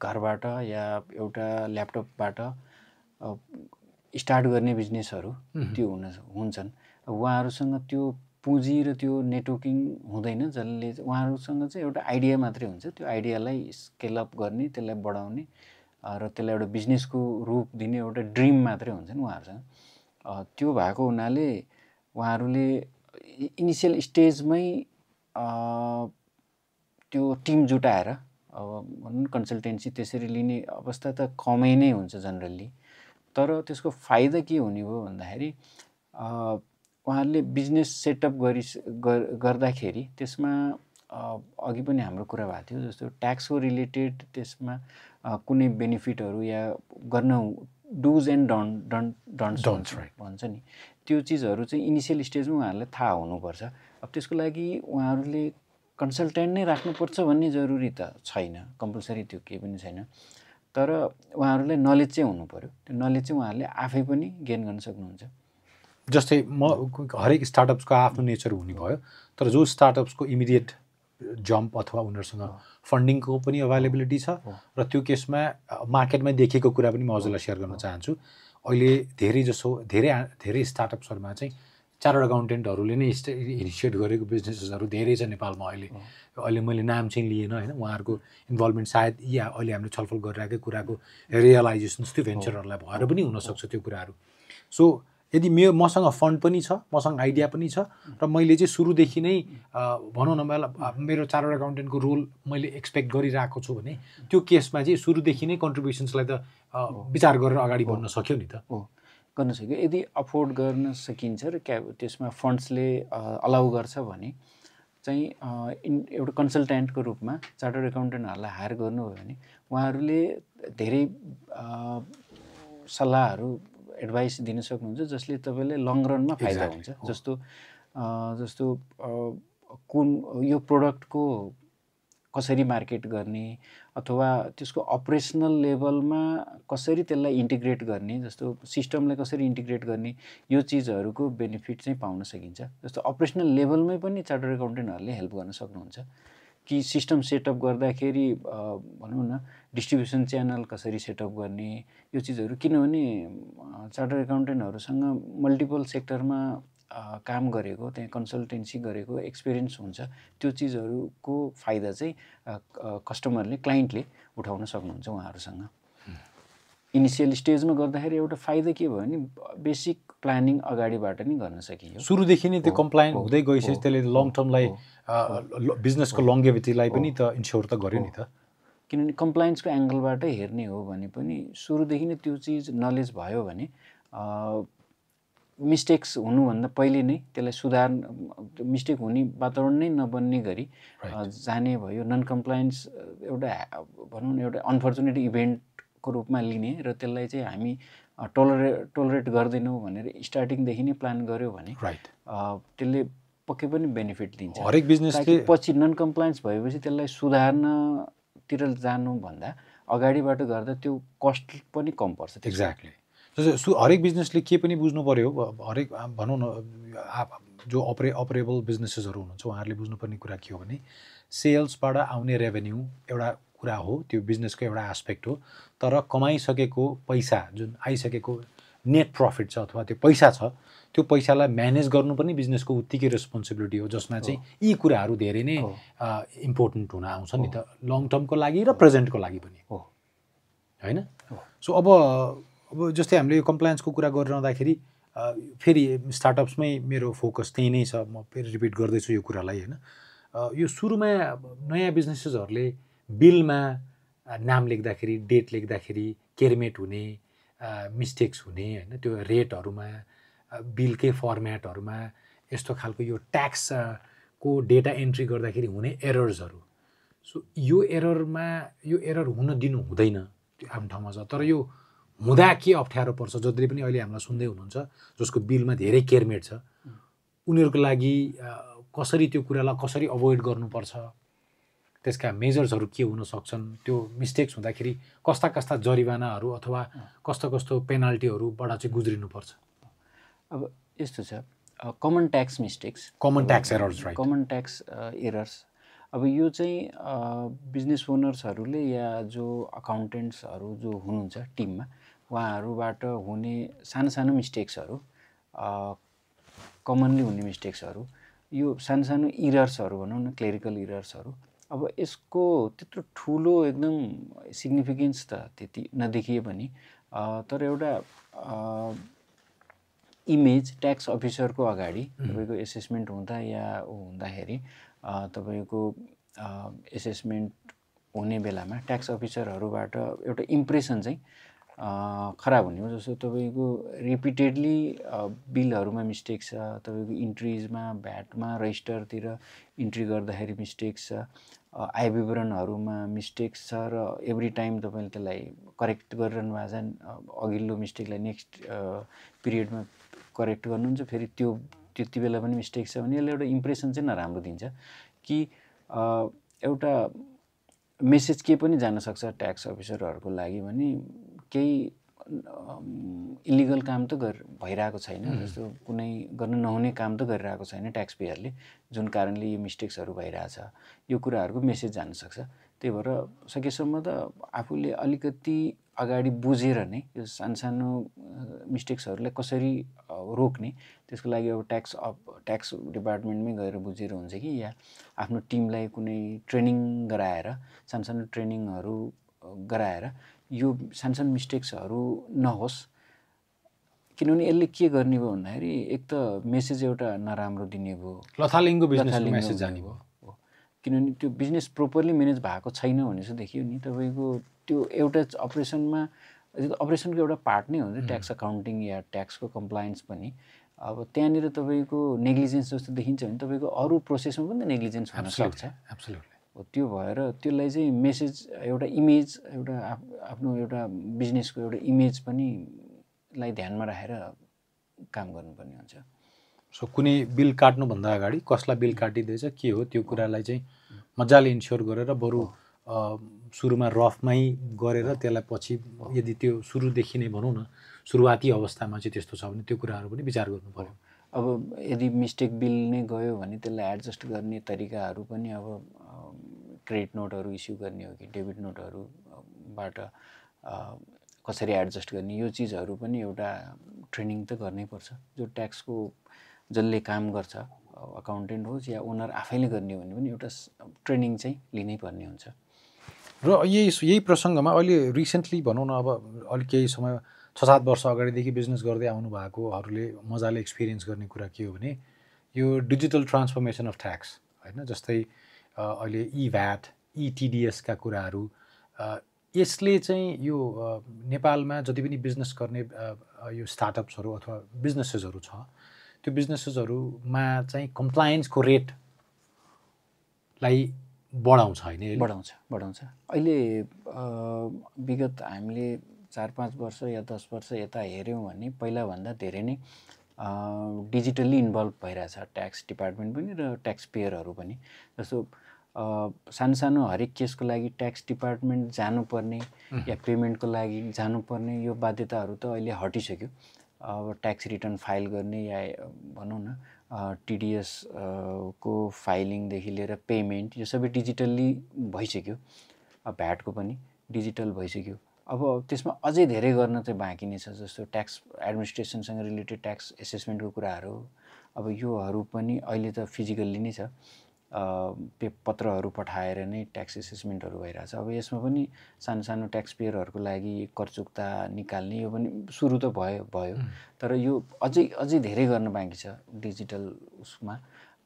घरबाट या एउटा ल्यापटपबाट स्टार्ट गर्ने बिजनेसहरू त्यो हुन्छन्। उहाँहरूसँग त्यो पुँजी र त्यो नेटवर्किङ हुँदैन, जसले उहाँहरूसँग चाहिँ एउटा आइडिया मात्रै हुन्छ। त्यो आइडियालाई स्केल अप गर्ने, त्यसलाई बढाउने र त्यसलाई एउटा बिजनेसको रूप दिने एउटा ड्रिम मात्रै हुन्छ नि उहाँहरूसँग। त्यो भएको हुनाले उहाँहरूले इनिसियल स्टेजमै त्यो टिम जुटाएर भनौँ न कन्सल्टेन्सी त्यसरी लिने अवस्था त कमै नै हुन्छ जनरली। तर त्यसको फाइदा के हुने भयो भन्दाखेरि उहाँहरूले बिजनेस सेटअप गर्दाखेरि त्यसमा अघि पनि हाम्रो कुरा भएको थियो, जस्तो ट्याक्सको रिलेटेड त्यसमा कुनै बेनिफिटहरू या गर्न डुज एन्ड डन्ट्स भन्छ नि, त्यो चिजहरू चाहिँ इनिसियल स्टेजमा उहाँहरूलाई थाहा हुनुपर्छ। अब त्यसको लागि उहाँहरूले कन्सल्टेन्ट नै राख्नुपर्छ भन्ने जरुरी त छैन, कम्पलसरी त्यो केही पनि छैन। तर उहाँहरूलाई नलेज चाहिँ हुनु पऱ्यो। त्यो नलेज चाहिँ उहाँहरूले आफै पनि गेन गर्न सक्नुहुन्छ। जस्तै हरेक स्टार्टअप्सको आफ्नो नेचर हुने भयो, तर जो स्टार्टअप्सको इमिडिएट जम्प अथवा उनीहरूसँग फन्डिङको पनि अभाइलेबिलिटी छ र त्यो केसमा मार्केटमा देखेको कुरा पनि म हजुरलाई सेयर गर्न चाहन्छु। अहिले धेरै स्टार्टअप्सहरूमा चाहिँ चार्टर्ड अकाउन्टेन्टहरूले नै इनिसिएट गरेको बिजनेसेसहरू धेरै छ नेपालमा अहिले मैले नाम चाहिँ लिएन होइन, उहाँहरूको इन्भल्भमेन्ट सायद या अहिले हामीले छलफल गरिरहेकै कुराको रियलाइजेसन्स त्यो भेन्चरहरूलाई भएर पनि हुनसक्छ त्यो कुराहरू। सो यदि मसँग फन्ड पनि छ, मसँग आइडिया पनि छ र मैले चाहिँ सुरुदेखि नै भनौँ न मेरो चार्टर्ड अकाउन्टेन्टको रोल मैले एक्सपेक्ट गरिरहेको छु भने त्यो केसमा चाहिँ सुरुदेखि नै कन्ट्रिब्युसन्सलाई त विचार गरेर अगाडि बढ्न सक्यो नि त। गर्न सक्यो यदि अफोर्ड गर्न सकिन्छ र त्यसमा फन्ड्सले अलाउ गर्छ भने चाहिँ एउटा कन्सल्टेन्टको रूपमा चार्टर्ड अकाउन्टेन्टहरूलाई हायर गर्नुभयो भने उहाँहरूले धेरै सल्लाहहरू एडभाइस दिन सक्नुहुन्छ, जसले तपाईँलाई लङ रनमा फाइदा हुन्छ। जस्तो कुन यो प्रोडक्टको कसरी मार्केट गर्ने अथवा त्यसको अपरेसनल लेभलमा कसरी त्यसलाई इन्टिग्रेट गर्ने, जस्तो सिस्टमलाई कसरी इन्टिग्रेट गर्ने, यो चिजहरूको बेनिफिट चाहिँ पाउन सकिन्छ। जस्तो अपरेसनल लेभलमै पनि चार्टर्ड एकाउन्टेन्टहरूले हेल्प गर्न सक्नुहुन्छ कि सिस्टम सेटअप गर्दाखेरि भनौँ न डिस्ट्रिब्युसन च्यानल कसरी सेटअप गर्ने, यो चिजहरू। किनभने चार्टर्ड एकाउन्टेन्टहरूसँग मल्टिपल सेक्टरमा काम गरेको, त्यहाँ कन्सल्टेन्सी गरेको एक्सपिरियन्स हुन्छ। त्यो चिजहरूको फाइदा चाहिँ कस्टमरले, क्लाइन्टले उठाउन सक्नुहुन्छ उहाँहरूसँग। इनिसियल स्टेजमा गर्दाखेरि एउटा फाइदा के भयो भने बेसिक प्लानिङ अगाडिबाट नै गर्न सकियो। सुरुदेखि नै त्यो कम्प्लायन्ट हुँदै गइसकेपछि त्यसले लङ टर्मलाई बिजनेसको लङ्गेभिटीलाई पनि त इन्स्योर त गर्यो नि त। किनभने कम्प्लायन्सको एङ्गलबाटै हेर्ने हो भने पनि सुरुदेखि नै त्यो चिज नलेज भयो भने मिस्टेक्स हुनुभन्दा पहिले नै त्यसलाई सुधार, मिस्टेक हुने वातावरण नै नबन्ने गरी जाने भयो। नन कम्प्लायन्स एउटा भनौँ न एउटा अनफर्चुनेट इभेन्टको रूपमा लिने र त्यसलाई चाहिँ हामी टोलरेट गर्दैनौँ भनेर स्टार्टिङदेखि नै प्लान गऱ्यो भने त्यसले पक्कै पनि बेनिफिट दिन्छ। हरेक बिजनेसले पछि नन कम्प्लायन्स भएपछि त्यसलाई सुधार्नतिर जानुभन्दा अगाडिबाट गर्दा त्यो कस्ट पनि कम पर्छ। एक्ज्याक्टली। हरेक बिजनेसले के पनि बुझ्नु पर्यो, हरेक भनौँ न जो अपरेबल बिजनेसेसहरू हुनुहुन्छ उहाँहरूले बुझ्नुपर्ने कुरा के हो भने सेल्सबाट आउने रेभेन्यू एउटा कुरा हो, त्यो बिजनेसको एउटा एस्पेक्ट हो। तर कमाइसकेको पैसा, जुन आइसकेको नेट प्रफिट छ अथवा त्यो पैसा छ, त्यो पैसालाई म्यानेज गर्नु पनि बिजनेसको उत्तिकै रेस्पोन्सिबिलिटी हो, जसमा चाहिँ यी कुराहरू धेरै नै इम्पोर्टेन्ट हुन आउँछ नि त, लङ टर्मको लागि र प्रेजेन्टको लागि पनि हो, होइन? सो अब जस्तै हामीले यो कम्प्लायन्सको कुरा गरिरहँदाखेरि फेरि स्टार्टअप्समै मेरो फोकस त्यही नै छ, म फेरि रिपिट गर्दैछु यो कुरालाई, होइन? यो सुरुमा नयाँ बिजनेसेसहरूले बिलमा नाम लेख्दाखेरि, डेट लेख्दाखेरि केरमेट हुने, मिस्टेक्स हुने, होइन? त्यो रेटहरूमा, बिलकै फर्मेटहरूमा यस्तो खालको यो ट्याक्सको डेटा एन्ट्री गर्दाखेरि हुने एरर्सहरू। सो यो एरर हुन दिनु हुँदैन, त्यो आफ्नो ठाउँमा छ। तर यो हुँदा के अप्ठ्यारो पर्छ, जसले पनि अहिले हामीलाई सुन्दै हुनुहुन्छ जसको बिलमा धेरै केरमेट छ, उनीहरूको लागि कसरी त्यो कुरालाई कसरी अभोइड गर्नुपर्छ, त्यसका मेजर्सहरू के हुन सक्छन्, त्यो मिस्टेक्स हुँदाखेरि कस्ता कस्ता जरिवानाहरू अथवा कस्तो कस्तो पेनाल्टीहरूबाट चाहिँ गुज्रिनुपर्छ? अब यस्तो छ, common tax mistakes, common tax errors, right? Common tax errors. अब यो चाहिँ बिजनेस ओनर्सहरूले या जो अकाउन्टेन्ट्सहरू जो हुनुहुन्छ टिममा, उहाँहरूबाट हुने सानो सानो मिस्टेक्सहरू, कमनली हुने मिस्टेक्सहरू, यो सानो सानो इरर्सहरू भनौँ न, क्लेरिकल इरर्सहरू। अब यसको त्यत्रो ठुलो एकदम सिग्निफिकेन्स त त्यति नदेखिए पनि तर एउटा इमेज ट्याक्स अफिसरको अगाडि तपाईँको एसेसमेन्ट हुँदा या हुँदाखेरि तपाईँको एसेसमेन्ट हुने बेलामा ट्याक्स अफिसरहरूबाट एउटा इम्प्रेसन चाहिँ खराब हुने हो। जस्तो तपाईँको रिपिटेडली बिलहरूमा मिस्टेक छ, तपाईँको इन्ट्रिजमा, भ्याटमा, रजिस्टरतिर इन्ट्री गर्दाखेरि मिस्टेक छ, आय विवरणहरूमा मिस्टेक्स छ र एभ्री टाइम तपाईँले त्यसलाई करेक्ट गरिरहनु भएको छ, अघिल्लो मिस्टेकलाई नेक्स्ट पिरियडमा करेक्ट गर्नुहुन्छ, फेरि त्यति बेला पनि मिस्टेक छ भने यसले एउटा इम्प्रेसन चाहिँ नराम्रो दिन्छ कि एउटा मेसेज के पनि जान सक्छ ट्याक्स अफिसरहरूको लागि भने केही इलिगल काम त भइरहेको छैन, जस्तो कुनै गर्न नहुने काम त गरिरहेको छैन ट्याक्स पेयरले, जुन कारणले यो मिस्टेक्सहरू भइरहेछ, यो कुराहरूको मेसेज जान सक्छ। त्यही भएर सकेसम्म त आफूले अलिकति अगाडि बुझेर नै यो सानसानो मिस्टेक्सहरूलाई कसरी रोक्ने, त्यसको लागि अब ट्याक्स डिपार्टमेन्टमै गएर बुझेर हुन्छ कि या आफ्नो टिमलाई कुनै ट्रेनिङ गराएर, सानसानो ट्रेनिङहरू गराएर यो सानसानो मिस्टेक्सहरू नहोस्। किनभने यसले के गर्ने भयो भन्दाखेरि एक त मेसेज एउटा नराम्रो दिने भयो, लथालिङ्गो बिजनेसको मेसेज जाने भयो। किनभने त्यो बिजनेस प्रोपरली म्यानेज भएको छैन भने चाहिँ देखियो नि तपाईँको त्यो एउटा अपरेसनको एउटा पार्ट नै हुन्छ ट्याक्स अकाउन्टिङ या ट्याक्सको कम्प्लायन्स पनि। अब त्यहाँनिर तपाईँको नेग्लिजेन्स जस्तो देखिन्छ भने तपाईँको अरू प्रोसेसमा पनि त नेग्लिजेन्स हुन सक्छ। त्यो भएर त्यसलाई चाहिँ मेसेज एउटा इमेज, एउटा आफ्नो एउटा बिजनेसको एउटा इमेज पनि लाई ध्यानमा राखेर काम गर्नुपर्ने हुन्छ। सो कुनै बिल काट्नुभन्दा अगाडि कसलाई बिल काटिँदैछ, के हो, त्यो कुरालाई चाहिँ मजाले इन्स्योर गरेर बरु सुरुमा रफमै गरेर त्यसलाई पछि यदि त्यो सुरुदेखि नै भनौँ न सुरुवाती अवस्थामा चाहिँ त्यस्तो छ भने त्यो कुराहरू पनि विचार गर्नु पर्यो। अब यदि मिस्टेक बिल नै गयो भने त्यसलाई एडजस्ट गर्ने तरिकाहरू पनि अब क्रेडिट नोटहरू इस्यु गर्ने हो कि डेबिट नोटहरूबाट कसरी एडजस्ट गर्ने यो चिजहरू पनि एउटा ट्रेनिङ त गर्नै पर्छ। जो ट्याक्सको जसले काम गर्छ अकाउन्टेन्ट होस् या ओनर आफैले गर्ने हो भने पनि एउटा ट्रेनिङ चाहिँ लिनै पर्ने हुन्छ। र यही प्रसङ्गमा अहिले रिसेन्टली भनौँ न अब अलिक केही समय 6-7 वर्ष अगाडिदेखि बिजनेस गर्दै आउनु भएकोहरूले मजाले एक्सपिरियन्स गर्ने कुरा के हो भने यो डिजिटल ट्रान्सफर्मेसन अफ ट्याक्स होइन। जस्तै अहिले ई-भ्याट ई-टिडिएसका कुराहरू यसले चाहिँ यो नेपालमा जति पनि बिजनेस गर्ने यो स्टार्टअप्सहरू अथवा बिजनेसेसहरू छ त्यो बिजनेसेसहरूमा चाहिँ कम्प्लायन्सको रेटलाई बढाउँछ होइन? बढाउँछ। अहिले विगत हामीले 4-5 वर्ष या 10 वर्ष यता हेऱ्यौँ भने पहिलाभन्दा धेरै नै डिजिटल्ली इन्भल्भ भइरहेछ ट्याक्स डिपार्टमेन्ट पनि र ट्याक्स पेयरहरू पनि। जस्तो सानो हरेक केसको लागि ट्याक्स डिपार्टमेन्ट जानुपर्ने या पेमेन्टको लागि जानुपर्ने यो बाध्यताहरू त अहिले हटिसक्यो। अब ट्याक्स रिटर्न फाइल गर्ने या भनौँ न टिडिएस को फाइलिङदेखि लिएर पेमेन्ट यो सबै डिजिटल्ली भइसक्यो। भ्याटको पनि डिजिटल भइसक्यो। अब त्यसमा अझै धेरै गर्न चाहिँ बाँकी नै छ। जस्तो ट्याक्स एडमिनिस्ट्रेसनसँग रिलेटेड ट्याक्स एसेसमेन्टको कुराहरू अब योहरू पनि अहिले त फिजिकल्ली नै छ। पत्रहरू पठाएर नै ट्याक्स एसेसमेन्टहरू भइरहेछ। अब यसमा पनि सानो ट्याक्स पेयरहरूको लागि कर चुक्ता निकाल्ने यो पनि सुरु त भयो तर यो अझै धेरै गर्न बाँकी छ डिजिटल उसमा।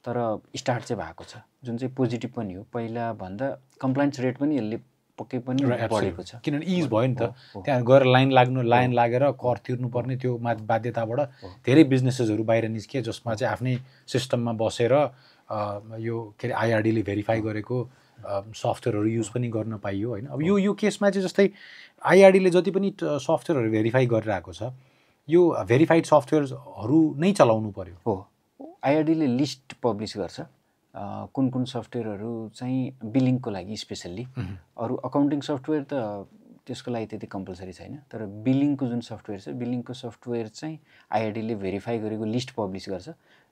तर स्टार्ट चाहिँ भएको छ जुन चाहिँ पोजिटिभ पनि हो। पहिलाभन्दा कम्प्लायन्स रेट पनि यसले पक्कै पनि बढेको छ किनभने इज भयो नि त। त्यहाँ गएर लाइन लागेर कर तिर्नुपर्ने त्यो बाध्यताबाट धेरै बिजनेसेसहरू बाहिर निस्किए जसमा चाहिँ आफ्नै सिस्टममा बसेर यो के अरे आइआरडीले भेरिफाई गरेको सफ्टवेयरहरू युज पनि गर्न पाइयो होइन। अब यो केसमा चाहिँ जस्तै आइआरडीले जति पनि सफ्टवेयरहरू भेरिफाई गरिरहेको छ यो भेरिफाइड सफ्टवेयरहरू नै चलाउनु पर्यो। हो, आइआरडीले लिस्ट पब्लिस गर्छ कुन सफ्टवेयरहरू चाहिँ बिलिङको लागि स्पेसल्ली। अरू अकाउन्टिङ सफ्टवेयर त त्यसको लागि त्यति कम्पलसरी छैन। तर बिलिङको जुन सफ्टवेयर छ बिलिङको सफ्टवेयर चाहिँ आइआरडीले भेरिफाई गरेको लिस्ट पब्लिस गर्छ।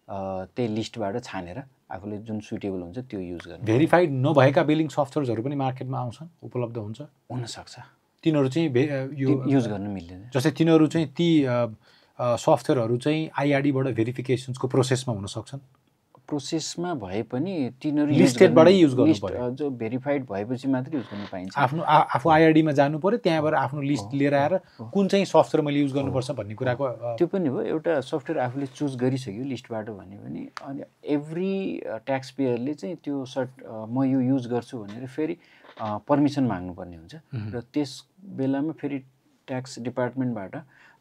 त्यही लिस्टबाट छानेर आफूले जुन सुटेबल हुन्छ त्यो युज गर्ने। भेरिफाइड नभएका बिलिङ सफ्टवेयरहरू पनि मार्केटमा आउँछन्, उपलब्ध हुनसक्छ। तिनीहरू चाहिँ यो युज गर्न मिल्दैन। जस्तै तिनीहरू चाहिँ ती सफ्टवेयरहरू चाहिँ आइआरडीबाट भेरिफिकेसन्सको प्रोसेसमा हुन सक्छन्। प्रोसेसमा भए पनि तिनीहरू लिस्टेडबाटै युज गर्नु पर्यो। जो भेरिफाइड भएपछि मात्रै युज गर्न पाइन्छ। आफू आइआरडीमा जानु पर्यो, त्यहाँबाट आफ्नो लिस्ट लिएर आएर कुन चाहिँ सफ्टवेयर मैले युज गर्नुपर्छ भन्ने कुराको त्यो पनि हो। एउटा सफ्टवेयर आफूले चुज गरिसक्यो लिस्टबाट भने पनि अनि एभ्री ट्याक्स पेयरले चाहिँ त्यो म यो युज गर्छु भनेर फेरि पर्मिसन माग्नुपर्ने हुन्छ र त्यस बेलामा फेरि ट्याक्स डिपार्टमेन्टबाट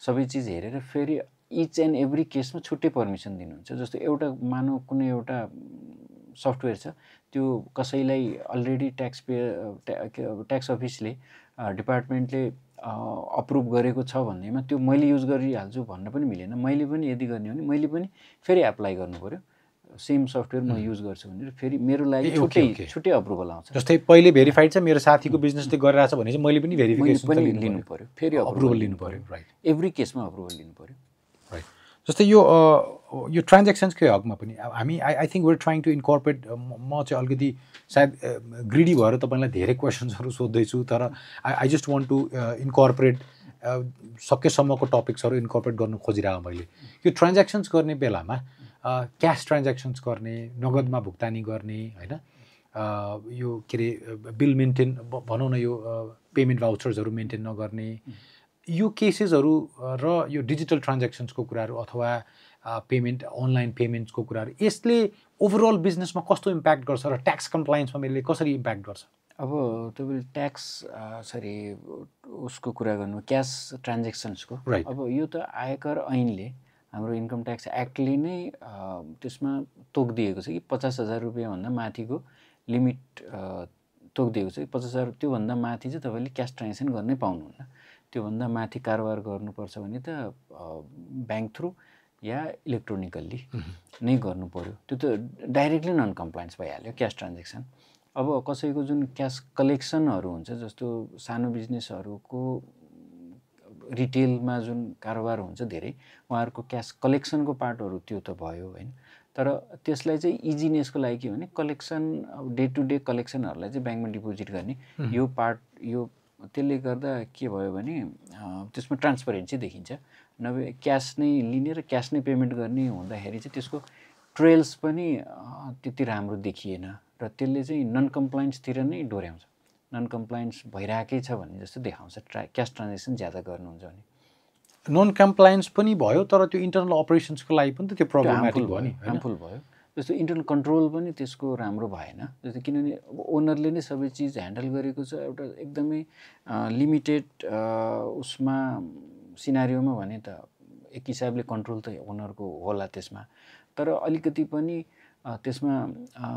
सबै चिज हेरेर फेरि इच एन्ड एभ्री केसमा छुट्टै पर्मिसन दिनुहुन्छ। जस्तो एउटा मानव कुनै एउटा सफ्टवेयर छ त्यो कसैलाई अलरेडी ट्याक्स अफिसले डिपार्टमेन्टले अप्रुभ गरेको छ भन्नेमा त्यो मैले युज गरिहाल्छु भन्न पनि मिलेन। मैले पनि यदि गर्ने हो भने मैले पनि फेरि एप्लाई गर्नु पऱ्यो। सेम सफ्टवेयर म युज गर्छु भनेर फेरि मेरो लागि छुट्टै अप्रुभल आउँछ। जस्तै पहिले भेरिफाइड छ, मेरो साथीको बिजनेसले गरिरहेछ भने चाहिँ मैले पनि भेरिफिकेसन लिनु पऱ्यो, फेरि अप्रुभल लिनु पऱ्यो। राइट, एभ्री केसमा अप्रुभल लिनु पऱ्यो। राइट। जस्तै यो ट्रान्ज्याक्सन्सकै हकमा पनि हामी I think we're trying to incorporate. म चाहिँ अलिकति सायद ग्रिडी भएर तपाईँलाई धेरै क्वेसन्सहरू सोध्दैछु तर I just want to incorporate सकेसम्मको टपिक्सहरू इन्कर्पोरेट गर्नु खोजिरहेको मैले। यो ट्रान्ज्याक्सन्स गर्ने बेलामा क्यास ट्रान्ज्याक्सन्स गर्ने, नगदमा भुक्तानी गर्ने होइन, यो के अरे बिल मेन्टेन भनौँ न यो पेमेन्ट भाउचर्सहरू मेन्टेन नगर्ने यो केसेसहरू र यो डिजिटल ट्रान्ज्याक्सन्सको कुराहरू अथवा पेमेन्ट अनलाइन पेमेन्ट्सको कुराहरू यसले ओभरअल बिजनेसमा कस्तो इम्प्याक्ट गर्छ र ट्याक्स कम्प्लायन्समा यसले कसरी इम्प्याक्ट गर्छ? अब तपाईँले ट्याक्स उसको कुरा गर्नु क्यास ट्रान्ज्याक्सन्सको। अब यो त आयकर ऐनले हाम्रो इन्कम ट्याक्स एक्टले नै त्यसमा तोकिदिएको छ कि 50,000 रुपियाँभन्दा माथिको लिमिट तोकिदिएको छ कि 50,000 त्योभन्दा माथि चाहिँ तपाईँले क्यास ट्रान्जेक्सन गर्नै पाउनुहुन्न। त्योभन्दा माथि कारोबार गर्नुपर्छ भने त ब्याङ्क थ्रु या इलेक्ट्रोनिकल्ली नै गर्नु पऱ्यो। त्यो त डाइरेक्टली नन कम्प्लायन्स भइहाल्यो क्यास ट्रान्जेक्सन। अब कसैको जुन क्यास कलेक्सनहरू हुन्छ, जस्तो सानो बिजनेसहरूको रिटेलमा जुन कारोबार हुन्छ धेरै, उहाँहरूको क्यास कलेक्सनको पार्टहरू त्यो त भयो होइन, तर त्यसलाई चाहिँ इजिनेसको लागि के भने कलेक्सन, अब डे टु डे कलेक्सनहरूलाई चाहिँ ब्याङ्कमा डिपोजिट गर्ने यो पार्ट, यो त्यसले गर्दा के भयो भने त्यसमा ट्रान्सपरेन्सी देखिन्छ। नभए क्यास नै लिने र क्यास नै पेमेन्ट गर्ने हुँदाखेरि चाहिँ त्यसको ट्रेल्स पनि त्यति राम्रो देखिएन र त्यसले चाहिँ नन कम्प्लायन्सतिर नै डोर्याउँछ। नन कम्प्लायन्स भइरहेकै छ भन्ने जस्तो देखाउँछ क्यास ट्रान्जेक्सन ज्यादा गर्नुहुन्छ भने। नन कम्प्लायन्स पनि भयो, तर त्यो इन्टरनल अपरेसन्सको लागि पनि त त्यो प्रब्लमेटिक भयो नि, हार्मफुल भयो। जस्तो इन्टरनल कन्ट्रोल पनि त्यसको राम्रो भएन, जस्तो किनभने ओनरले नै सबै चिज ह्यान्डल गरेको छ एउटा एकदमै लिमिटेड उसमा सिनारियोमा भने त एक हिसाबले कन्ट्रोल त ओनरको होला त्यसमा, तर अलिकति पनि त्यसमा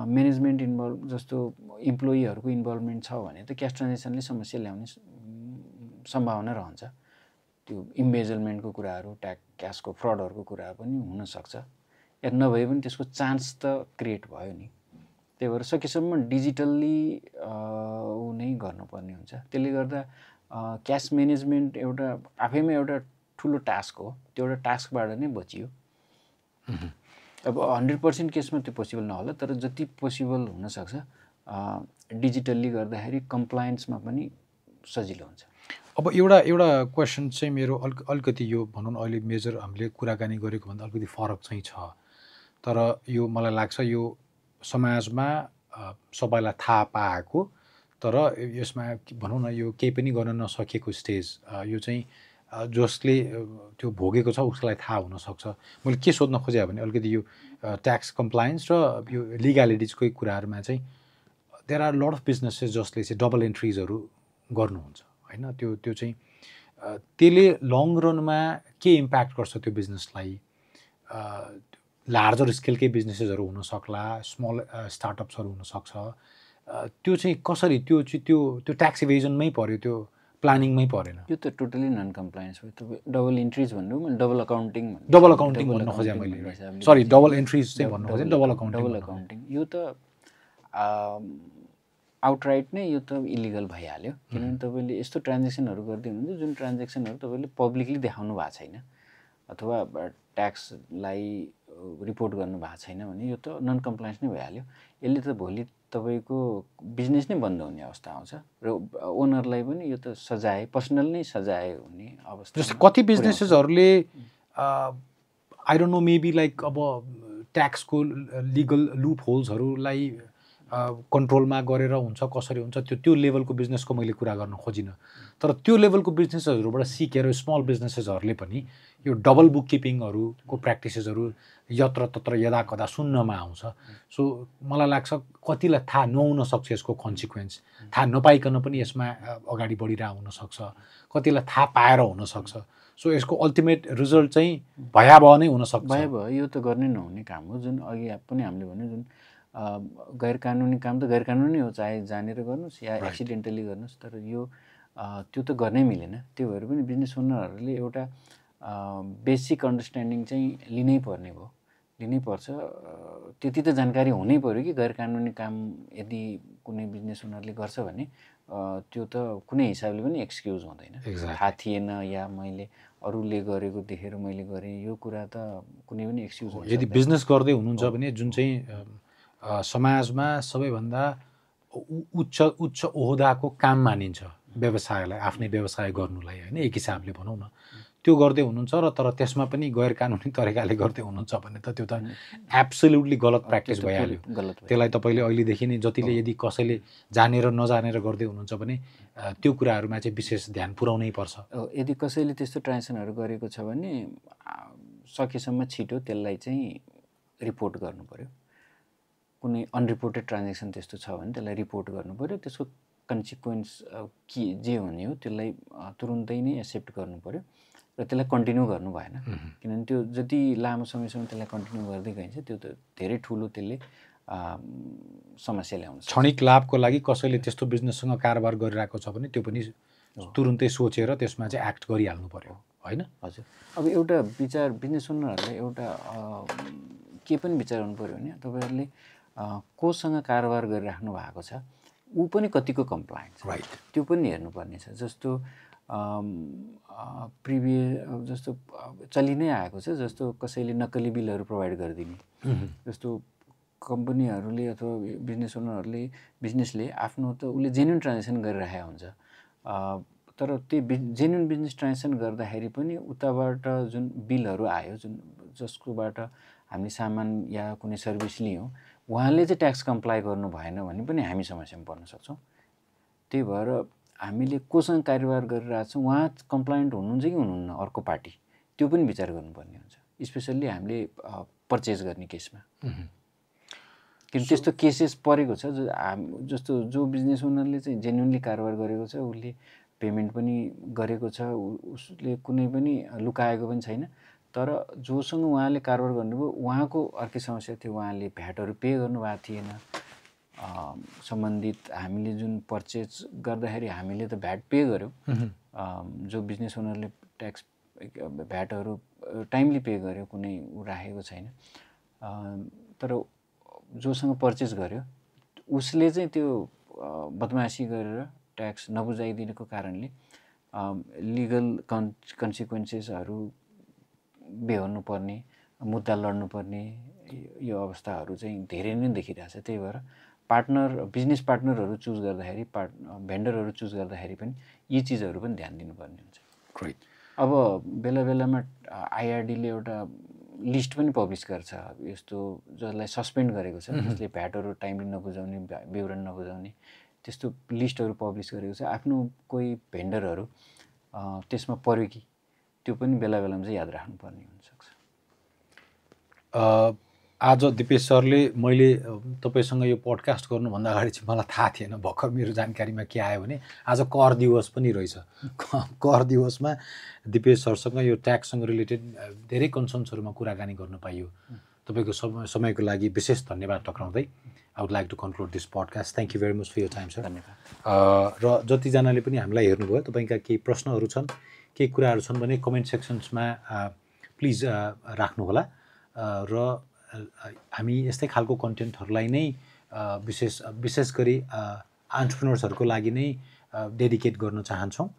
म्यानेजमेन्ट इन्भल्भ, जस्तो इम्प्लोइहरूको इन्भल्भमेन्ट छ भने त क्यास ट्रान्जेक्सनले समस्या ल्याउने सम्भावना रहन्छ। त्यो इम्बेजलमेन्टको कुराहरू, क्यासको फ्रडहरूको कुराहरू पनि हुनसक्छ, या नभए पनि त्यसको चान्स त क्रिएट भयो नि। त्यही भएर सकेसम्म डिजिटल्ली नै गर्नुपर्ने हुन्छ। त्यसले गर्दा क्यास म्यानेजमेन्ट एउटा आफैमा एउटा ठुलो टास्क हो, त्यो एउटा टास्कबाट नै बचियो। अब 100% केसमा त्यो पोसिबल नहोला, तर जति पोसिबल हुनसक्छ डिजिटल्ली गर्दाखेरि कम्प्लायन्समा पनि सजिलो हुन्छ। अब एउटा क्वेसन चाहिँ मेरो अलिकति यो भनौँ न अहिले मेजर हामीले कुराकानी गरेको भन्दा अलिकति फरक चाहिँ छ, तर यो मलाई लाग्छ यो समाजमा सबैलाई थाहा पाएको, तर यसमा भनौँ न यो केही पनि गर्न नसकेको स्टेज, यो चाहिँ जसले त्यो भोगेको छ उसलाई थाहा हुनसक्छ। मैले के सोध्न खोजेँ भने अलिकति यो ट्याक्स कम्प्लायन्स र यो लिगालिटिजकै कुराहरूमा चाहिँ there are lot of businesses जसले चाहिँ डबल एन्ट्रिजहरू गर्नुहुन्छ होइन, त्यो चाहिँ त्यसले लङ रनमा के इम्प्याक्ट गर्छ त्यो बिजनेसलाई? लार्जर स्केलकै बिजनेसेसहरू हुनसक्ला, स्मल स्टार्टअप्सहरू हुनसक्छ, त्यो चाहिँ कसरी त्यो ट्याक्स इभेजनमै पर्यो, त्यो प्लानिङमै परेन? यो त टोटली नन कम्प्लायन्स हो। तपाईँ डबल एन्ट्रिज भन्नु, डबल अकाउन्टिङ भन्न खोजेँ मैले, सरी डबल एन्ट्रिज चाहिँ भन्नु खोजेँ, डबल अकाउन्टिङ यो त आउटराइट नै यो त इलिगल भइहाल्यो। किनभने तपाईँले यस्तो ट्रान्जेक्सनहरू गर्दै हुनुहुन्छ जुन ट्रान्जेक्सनहरू तपाईँले पब्लिकली देखाउनु भएको छैन अथवा ट्याक्सलाई रिपोर्ट गर्नु भएको छैन भने यो त नन कम्प्लायन्स नै भइहाल्यो। यसले त भोलि तपाईँको बिजनेस नै बन्द हुने अवस्था आउँछ र ओनरलाई पनि यो त सजाय, पर्सनल नै सजाय हुने अवस्था। जस्तै कति बिजनेसेसहरूले I don't know maybe like अब ट्याक्सको लिगल लुप होल्सहरूलाई कन्ट्रोलमा गरेर हुन्छ, कसरी हुन्छ त्यो लेभलको बिजनेसको मैले कुरा गर्न खोजिनँ, तर त्यो लेभलको बिजनेसेसहरूबाट सिकेर स्मल बिजनेसेसहरूले पनि यो डबल बुक किपिङहरूको प्र्याक्टिसेसहरू यत्र तत्र यदा कदा सुन्नमा आउँछ। सो मलाई लाग्छ कतिलाई थाहा नहुन सक्छ यसको कन्सिक्वेन्स, थाहा नपाइकन पनि यसमा अगाडि बढिरहेको हुनसक्छ, कतिलाई थाहा पाएर हुनसक्छ। सो यसको अल्टिमेट रिजल्ट चाहिँ भयावह नै हुनसक्छ। भयावह यो त गर्नै नहुने काम हो। जुन अघि पनि हामीले भन्यो, जुन गैर कानुनी काम त गैर कानुनी हो, चाहे जानेर गर्नुहोस् या एक्सिडेन्टली गर्नुहोस्, तर यो त्यो त गर्नै मिलेन। त्यो भएर पनि बिजनेस ओनरहरूले एउटा बेसिक अन्डरस्ट्यान्डिङ चाहिँ लिनै पर्ने भयो, लिनै पर्छ। त्यति त जानकारी हुनै पर्यो कि गैर कानुनी काम यदि कुनै बिजनेस ओनरले गर्छ भने त्यो त कुनै हिसाबले पनि एक्सक्युज हुँदैन। थाहा थिएन या मैले अरूले गरेको देखेर मैले गरेँ, यो कुरा त कुनै पनि एक्सक्युज हुँदैन। यदि बिजनेस गर्दै हुनुहुन्छ भने जुन चाहिँ समाजमा सबैभन्दा उच्च ओहदाको काम मानिन्छ व्यवसायलाई, आफ्नै व्यवसाय गर्नुलाई होइन, एक हिसाबले भनौँ न, त्यो गर्दै हुनुहुन्छ र तर त्यसमा पनि गैर कानुनी तरिकाले गर्दै हुनुहुन्छ भने त त्यो त एब्सोल्युटली गलत प्र्याक्टिस भइहाल्यो। त्यसलाई तपाईँले अहिलेदेखि नै जतिले यदि कसैले जानेर नजानेर गर्दै हुनुहुन्छ भने त्यो कुराहरूमा चाहिँ विशेष ध्यान पुर्याउनै पर्छ। यदि कसैले त्यस्तो ट्रान्जेक्सनहरू गरेको छ भने सकेसम्म छिटो त्यसलाई चाहिँ रिपोर्ट गर्नु पर्यो। कुनै अनरिपोर्टेड ट्रान्जेक्सन त्यस्तो छ भने त्यसलाई रिपोर्ट गर्नु पर्यो। त्यसको कन्सिक्वेन्स के जे हुने हो त्यसलाई तुरुन्तै नै एक्सेप्ट गर्नु पर्यो र त्यसलाई कन्टिन्यू गर्नु भएन। किनभने त्यो जति लामो समयसम्म त्यसलाई कन्टिन्यू गर्दै गइन्छ त्यो त धेरै ठुलो त्यसले समस्या ल्याउँछ। क्षणिक लाभको लागि कसैले त्यस्तो बिजनेससँग कारोबार गरिरहेको छ भने त्यो पनि तुरुन्तै सोचेर त्यसमा चाहिँ एक्ट गरिहाल्नु पर्यो होइन? हजुर। अब एउटा विचार बिजनेस ओनरहरूलाई एउटा के पनि विचार गर्नु पऱ्यो भने तपाईँहरूले कोसँग कारोबार गरिराख्नु भएको छ ऊ पनि कतिको कम्प्लायन्ट छ राइट त्यो पनि हेर्नुपर्ने छ। जस्तो जस्तो चलि नै आएको छ, जस्तो कसैले नक्कली बिलहरू प्रोभाइड गरिदिने, जस्तो कम्पनीहरूले अथवा बिजनेस ओनरहरूले बिजनेसले आफ्नो त उसले जेन्युन ट्रान्जेक्सन गरिरहेको हुन्छ, तर त्यो जेन्युन बिजनेस ट्रान्जेक्सन गर्दाखेरि पनि उताबाट जुन बिलहरू आयो जुन जसकोबाट हामीले सामान या कुनै सर्भिस लियौँ उहाँले चाहिँ ट्याक्स कम्प्लाई गर्नु भएन भने पनि हामी समस्यामा पर्न सक्छौँ। त्यही भएर हामीले कोसँग कारोबार गरिरहेछौँ उहाँ कम्प्लायन्ट हुनुहुन्छ कि हुनुहुन्न अर्को पार्टी त्यो पनि विचार गर्नुपर्ने हुन्छ, स्पेसल्ली हामीले पर्चेज गर्ने केसमा। किन त्यस्तो केसेस परेको छ जस्तो जो बिजनेस ओनरले चाहिँ जेन्युनली कारोबार गरेको छ उसले पेमेन्ट पनि गरेको छ, उसले कुनै पनि लुकाएको पनि छैन, तर जोसँग उहाँले कारोबार गर्नुभयो उहाँको अर्कै समस्या थियो, उहाँले भ्याटहरू पे गर्नुभएको थिएन। सम्बन्धित हामीले जुन पर्चेज गर्दाखेरि हामीले त भ्याट पे गऱ्यौँ, जो बिजनेस ओनरले ट्याक्स भ्याटहरू टाइमली पे गर्यो कुनै ऊ राखेको छैन, तर जोसँग पर्चेज गर्यो उसले चाहिँ त्यो बदमासी गरेर ट्याक्स नबुझाइदिनुको कारणले लिगल कन्सिक्वेन्सेसहरू बेहोर्नु पर्ने, मुद्दा लड्नुपर्ने यो अवस्थाहरू चाहिँ धेरै नै देखिरहेछ। त्यही भएर बिजनेस पार्टनरहरू चुज गर्दाखेरि भेन्डरहरू चुज गर्दाखेरि पनि यी चिजहरू पनि ध्यान दिनुपर्ने हुन्छ। ग्रेट। अब बेला बेलामा आइआरडीले एउटा लिस्ट पनि पब्लिस गर्छ यस्तो जसलाई सस्पेन्ड गरेको छ, जसले भ्याटहरू टाइमली नबुझाउने, विवरण नबुझाउने, त्यस्तो लिस्टहरू पब्लिस गरेको छ। आफ्नो कोही भेन्डरहरू त्यसमा पर्यो कि त्यो पनि बेला बेलामा चाहिँ याद राख्नुपर्ने हुनसक्छ। आज दिपेश सरले मैले तपाईँसँग यो पडकास्ट गर्नुभन्दा अगाडि चाहिँ मलाई थाहा थिएन, भर्खर मेरो जानकारीमा के आयो भने आज कर दिवस पनि रहेछ। कर दिवसमा दिपेश सरसँग यो ट्याक्ससँग रिलेटेड धेरै कन्सर्न्सहरूमा कुराकानी गर्न पाइयो। तपाईँको समयको लागि विशेष धन्यवाद टक्राउँदै I would like to conclude this podcast. Thank you very much for your time sir. धन्यवाद। र जतिजनाले पनि हामीलाई हेर्नुभयो तपाईँका केही प्रश्नहरू छन्, केही कुराहरू छन् भने कमेन्ट सेक्सन्समा प्लिज राख्नुहोला र हामी यस्तै खालको कन्टेन्टहरूलाई नै विशेष गरी एन्टरप्रेन्योर्सहरूको लागि नै डेडिकेट गर्न चाहन्छौँ।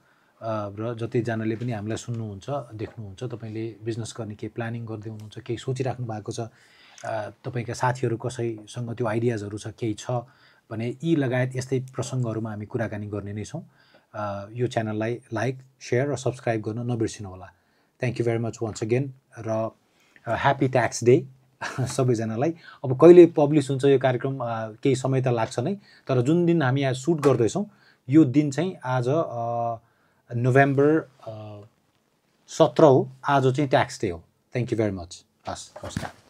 र जतिजनाले पनि हामीलाई सुन्नुहुन्छ देख्नुहुन्छ तपाईँले बिजनेस गर्ने केही प्लानिङ गर्दै हुनुहुन्छ, केही सोचिराख्नु भएको छ, तपाईँका साथीहरू कसैसँग त्यो आइडियाजहरू छ केही छ भने यी लगायत यस्तै प्रसङ्गहरूमा हामी कुराकानी गर्ने नै छौँ। यो च्यानललाई लाइक, सेयर र सब्सक्राइब गर्न नबिर्सिनु होला। Thank you very much once again र ह्याप्पी ट्याक्स डे सबैजनालाई। अब कहिले पब्लिस हुन्छ यो कार्यक्रम केही समय त लाग्छ नै, तर जुन दिन हामी यहाँ सुट गर्दैछौँ यो दिन चाहिँ आज नोभेम्बर 17 हो। आज चाहिँ ट्याक्स डे हो। Thank you very much. हस्, नमस्कार।